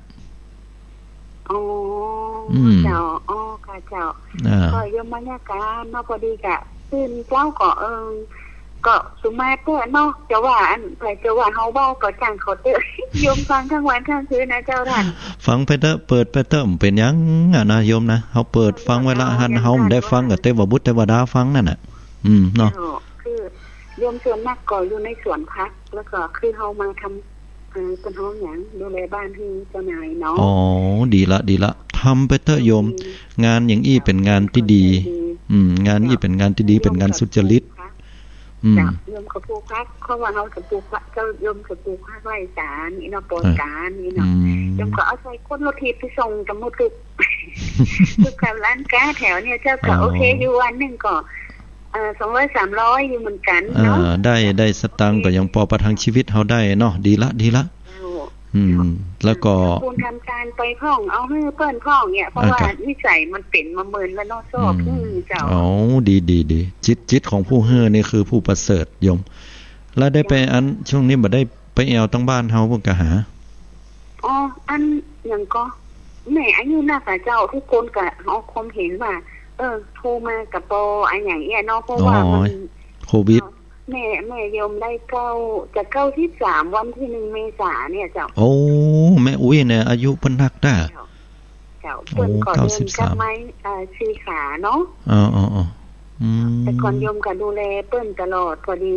อ๋อ อืม เจ้า อ๋อ ค่ะเจ้า อ่า ก็โยมมาเนี่ยกาเนาะ พอดีกะ ตื่นเจ๊าก็ เออ ก็สุมาเต๊อะเนาะ จะว่าอันใผจะว่าเฮาเว้าก็จ้างเขาเต๊อะ โยมฟังทั้งวันทั้งคืนนะเจ้าท่าน ฟังไปเต๊อะ เปิดไปเต๊อะ บ่เป๋นหยังอะนะโยมนะ เฮาเปิดฟังไว้ละ หั้นเฮาบ่ได้ฟังก็เตวบุตรเตวดาฟังนั่นน่ะ อืม เนาะ เจ้า คือโยมส่วนมากก็อยู่ในสวนผัก แล้วก็คือเฮามาทำ เออ เปิ้นฮ้องหยัง ดูแลบ้านหื้อเจ้านายเนาะ อ๋อ ดีละ ดีละ ทำไปเต๊อะโยม อืม งานอย่างอี้เป๋นงานตี้ดี อืม งานอี้เป๋นงานตี้ดี เป๋นงานสุจริต อืม เจ้า โยมก็ปลูกผัก เพราะว่าเฮาจะปลูกผัก เจ้า โยมจะปลูกผักไร่สานี่เนาะ ปอด อ่า สารนี่เนาะ อืม โยมก็เอาใส่คนรถถีบไปส่งตามหมู่ตึก ตึกกับร้านค้าแถวเนี่ยเจ้า ก็ อ๋อ โอเคอยู่ วันหนึ่งก็ เอ่อ สองร้อยสามร้อยอยู่เหมือนกั๋นเนาะ อ่า ได้ ได้สตางค์ก็ยังปอประทังชีวิตเฮาได้เนาะ ดีละ ดีละ เจ้า อืม เจ้า แล้วก็ ทำบุญทำทานไปพ่อง เอาหื้อเปิ้นพ่องเนี่ย เพราะว่า อ่า จ้ะ นิสัยมันเป๋นมาเมินแล้วเนาะ ชอบ อืม หื้อเจ้า อ๋อ ดี ดี ดี จิต จิตของผู้หื้อนี่คือผู้ประเสริฐโยม แล้วได้ไป เจ้า อัน ช่วงนี้บ่ได้ไปแอ่วตังบ้านเฮาพุ้นก่อหา อ๋อ อันหยังก่อ แม่อายุนักอะเจ้า กู้คนก็ออกความเห็นว่า เออ โทรมาก็ปออะหยังเอี้ยเนาะ เพราะว่า อ๋อ มัน โควิด แม่ แม่โยมได้เก้า จะเก้าสิบสาม วันที่หนึ่งเมษาเนี่ยเจ้า โอ้ แม่อุ๊ยเนี่ย อายุเปิ้นนักน้า เจ้า เจ้า โอ้ เปิ้นก็เดินกับไม้ เก้าสิบสาม เอ่อ สี่ขาเนาะ อ๋อ อ๋อ อ๋อ อืม แต่ก่อนโยมก็ดูแลเปิ้นตลอด พอดี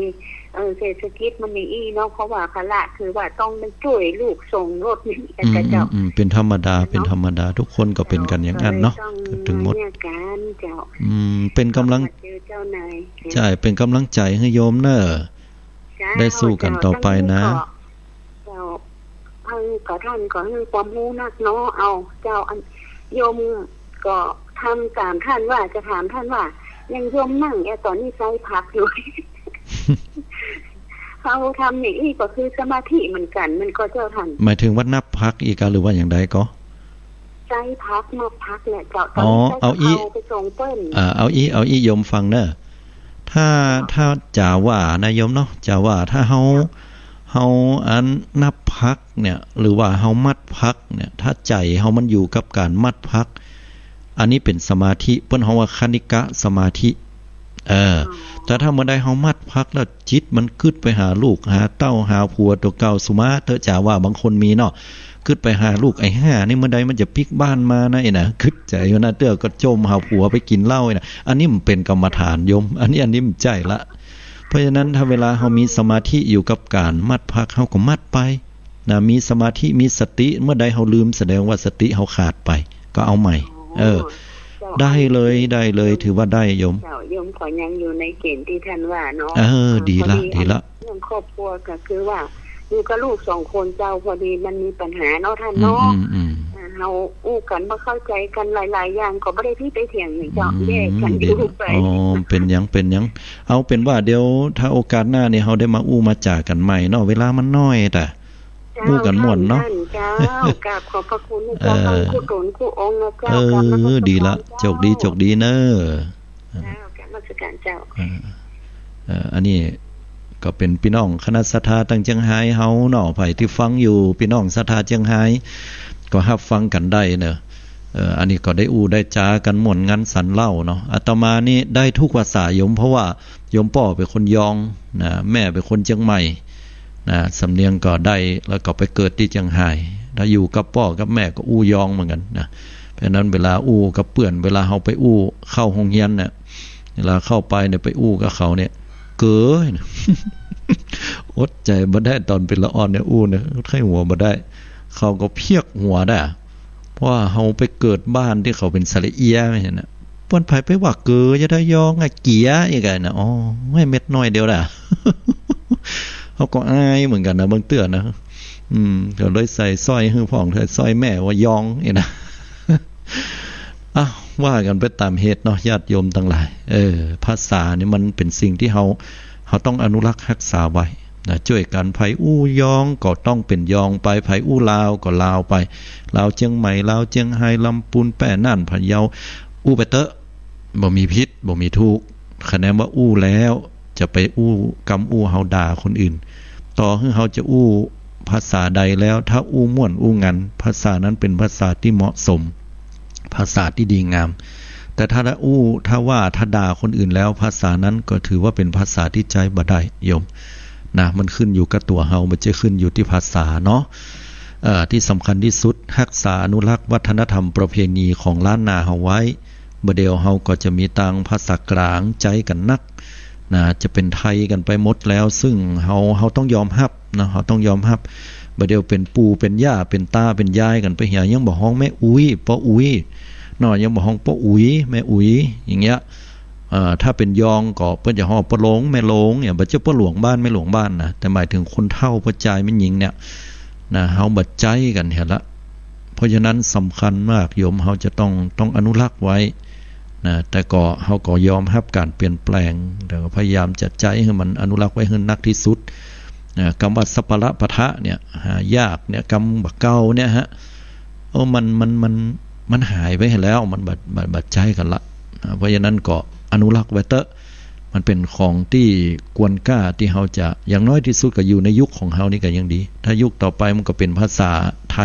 เออ เศรษฐกิจมันอย่างอี้เนาะ เพราะว่าภาระคือว่าต้องได้จ้วยลูกส่งรถนี่ อืม เจ้า อืม อืม เป๋นธรรมดา เนาะ เป๋นธรรมดา ทุกคนก็เป๋นกั๋นอย่างนั้นเนาะ เจ้า ก็เลยต้อง ก็ตึงหมด มาเนี่ยกั๋นเจ้า อืม เป๋นก๋ำลัง มาเจอเจ้านาย ใจ้ เป๋นก๋ำลังใจ๋หื้อโยมเน้อ เจ้า ได้สู้กั๋นต่อไปนะ เจ้า เจ้า ท่านก็ ท่านก็หื้อความฮู้นักเนาะ เอา เจ้า อัน โยมก็ถาม ถามท่านว่า จะถามท่านว่า อย่างโยมนั่งเนี่ย ต๋อนนี้ใจ๊ผักอยู่ เฮาทำอย่างอี้ก็คือสมาธิเหมือนกั๋น แม่นก่อเจ้าท่าน หมายถึงว่านับผักอี้กา หรือว่าอย่างใดก่อ ใจ๊ผัก นับผักเนี่ยเจ้า ต๋อนนี้ อ๋อ ใจ๊ เอาอี้ เอาไปส่งเปิ้น อ่า เอาอี้ เอาอี้โยมฟังเน้อ ถ้า เจ้า ถ้าจ๋าว่านะโยมเนาะ จ๋าว่าถ้าเฮา เจ้า เฮาอันนับผักเนี่ย หรือว่าเฮามัดผักเนี่ย ถ้าใจ๋เฮามันอยู่กับก๋านมัดผัก อันนี้เป๋นสมาธิ เปิ้นฮ้องว่าคณิกะสมาธิ เออ อ๋อ แต่ถ้าเมื่อใดเฮามัดผักแล้ว จิตมันกึ๊ดไปหาลูก หาเต้า หาผัวตั๋วเก่า สุมาเต๊อะ จ๋าว่าบางคนมีเนาะ กึ๊ดไปหาลูก ไอ้ห่านี่เมื่อใดมันจะปิ๊กบ้านมานะ ไอ้นะ กึ๊ดใจ๋อยู่นะ เตื้อก็จ่มหาผัวไปกิ๋นเหล้า ไอ้นะ อันนี้มันเป๋นกรรมฐานโยม อันนี้ อันนี้มันใจ้ละ เพราะฉะนั้นถ้าเวลาเฮามีสมาธิอยู่กับก๋านมัดผัก เฮาก็มัดไปนะ มีสมาธิ มีสติ เมื่อใดเฮาลืม แสดงว่าสติเฮาขาดไป ก็เอาใหม่ อ๋อ เออ เจ้า ได้เลย ได้เลย ถือว่าได้โยม เจ้า โยมก็ยังอยู่ในเกณฑ์ตี้ท่านว่าเนาะ เออ อ่า ดีละ พอดี ดีละ เรื่องครอบครัวก็คือว่าอยู่กับลูกสองคนเจ้า พอดีมันมีปัญหาเนาะท่านเนาะ อืม อืม อืม อ่า เฮาอู้กั๋นบ่เข้าใจ๋กั๋นหลายๆ อย่างก็บ่ได้ตี้ไปเถียงหยังเจ้า อืม แยกกั๋นอยู่ไป ดีละ อ๋อ เป๋นหยัง เป๋นหยัง เอาเป๋นว่าเดี๋ยวถ้าโอกาสหน้านี่เฮาได้มาอู้มาจ๋ากั๋นใหม่เนาะ เวลามันน้อยแต่ เจ้า อู้กั๋นม่วนเนาะ ท่าน เจ้า กราบขอบพระคุณเจ้า เออ ท่านครูต๋นครูองค์นะเจ้า เออ กราบนมัสการ ดีละ เจ้า โจคดี โจคดีเน่อ เจ้า กราบนมัสการเจ้า เออ เออ อันนี้ก็เป๋นปี้น้องคณะศรัทธาตังเจียงฮายเฮาเนาะ ใผตี้ฟังอยู่ ปี้น้องศรัทธาเจียงฮาย ก็ฮับฟังกั๋นได้เน่อ เออ อันนี้ก็ได้อู้ได้จ๋ากั๋นม่วนงันสันเล่าเนาะ อาตมานี่ได้กู้ภาษาโยม เพราะว่าโยมป้อเป๋นคนยองนะ แม่เป๋นคนเจียงใหม่ นะ สำเนียงก็ได้ แล้วก็ไปเกิดตี้เจียงฮาย ถ้าอยู่กับป้อกับแม่ก็อู้ยองเหมือนกั๋นนะ เพราะฉะนั้นเวลาอู้กับเปื้อน เวลาเฮาไปอู้เข้าโฮงเฮียนเนี่ย เวลาเข้าไปเนี่ยไปอู้กับเขาเนี่ย เก๋อ อดใจ๋บ่ได้ ต๋อนเป๋นละอ่อนเนี่ยอู้เนี่ย ใค่หัวบ่ได้ เขาก็เพียกหัวได้ เพราะว่าเฮาไปเกิดบ้านตี้เขาเป๋นสระเอียะ แม่นน่ะ เปิ้นใผไปว่าเก๋อ จะได้ยองอะ เกียะ อีกไงนะ อ๋อ เม็ดน้อยเดียวน่ะ เฮาก็อายเหมือนกั๋นนะ บางเตื้อนะ อืม ก็เลยใส่สร้อยหื้อพ่อง ใส่สร้อยแม่ว่ายอง นี่นะ อ้าว ว่ากั๋นไปต๋ามเหตุเนาะ ญาติโยมตังหลาย เออ ภาษานี่มันเป๋นสิ่งตี้เฮา เฮาต้องอนุรักษ์ฮักษาไว้นะ จ้วยกั๋น ใผอู้ยองก็ต้องเป๋นยองไป ใผอู้ลาวก็ลาวไป ลาวเจียงใหม่ ลาวเจียงฮาย ลำปูน แป้ น่าน พะเยา อู้ไปเต๊อะ บ่มีผิด บ่มีถูก คะแนนว่าอู้แล้ว จะไปอู้กำอู้เฮาด่าคนอื่น ต่อหื้อเฮาจะอู้ภาษาใดแล้ว ถ้าอู้ม่วนอู้งัน ภาษานั้นเป๋นภาษาตี้เหมาะสม ภาษาตี้ดีงาม แต่ถ้าอู้ ถ้าว่า ถ้าด่าคนอื่นแล้ว ภาษานั้นก็ถือว่าเป๋นภาษาตี้ใจ๊บ่ได้โยม นะ มันขึ้นอยู่กับตั๋วเฮา บ่ใจ้ขึ้นอยู่ตี้ภาษาเนาะ เอ่อ ตี้สำคัญตี้สุด ฮักษาอนุรักษ์วัฒนธรรมประเพณีของล้านนาเฮาไว้ บ่าเดี่ยวเฮาก็จะมีตางภาษากลางใจ๊กั๋นนัก นะ จะเป๋นไทยกั๋นไปหมดแล้ว ซึ่งเฮา เฮาต้องยอมฮับนะ เฮาต้องยอมฮับ บ่าเดี่ยวเป๋นปู่เป๋นย่า เป๋นตาเป๋นยายกั๋นไปเหีย ยังบ่ฮ้องแม่อุ๊ย ป้ออุ๊ย เนาะ ยังบ่ฮ้องป้ออุ๊ย แม่อุ๊ย อย่างเงี้ย เอ่อ ถ้าเป๋นยองก็เปิ้นจะฮ้องป้อหลง แม่หลง เนี่ย บ่ใจ้ป้อหลวงบ้าน แม่หลวงบ้านนะ แต่หมายถึงคนเฒ่า ป้อจาย แม่ญิงเนี่ย นะ เฮาบ่ใจ๊กั๋นหั้นละ เพราะฉะนั้นสำคัญมากโยม เฮาจะต้อง ต้องอนุรักษ์ไว้นะ แต่ก็ เฮาก็ยอมฮับก๋านเปลี่ยนแปลง แต่ก็พยายามจะใจ๊หื้อมันอนุรักษ์ไว้หื้อนักตี้สุดนะ กำว่าสัปปะระปะทะเนี่ย หายากเนี่ย กำบ่าเก่าเนี่ยฮะ โอ้ มัน มัน มัน มันหายไปแล้ว มันบ่ บ่ บ่ใจ๊กั๋นละนะ เพราะฉะนั้นก็อนุรักษ์ไว้เต๊อะ มันเป๋นของตี้ควรก้าตี้เฮาจะ อย่างน้อยตี้สุดก็อยู่ในยุคของเฮานี่ก็ยังดี ถ้ายุคต่อไปมันก็เป๋นภาษาไทย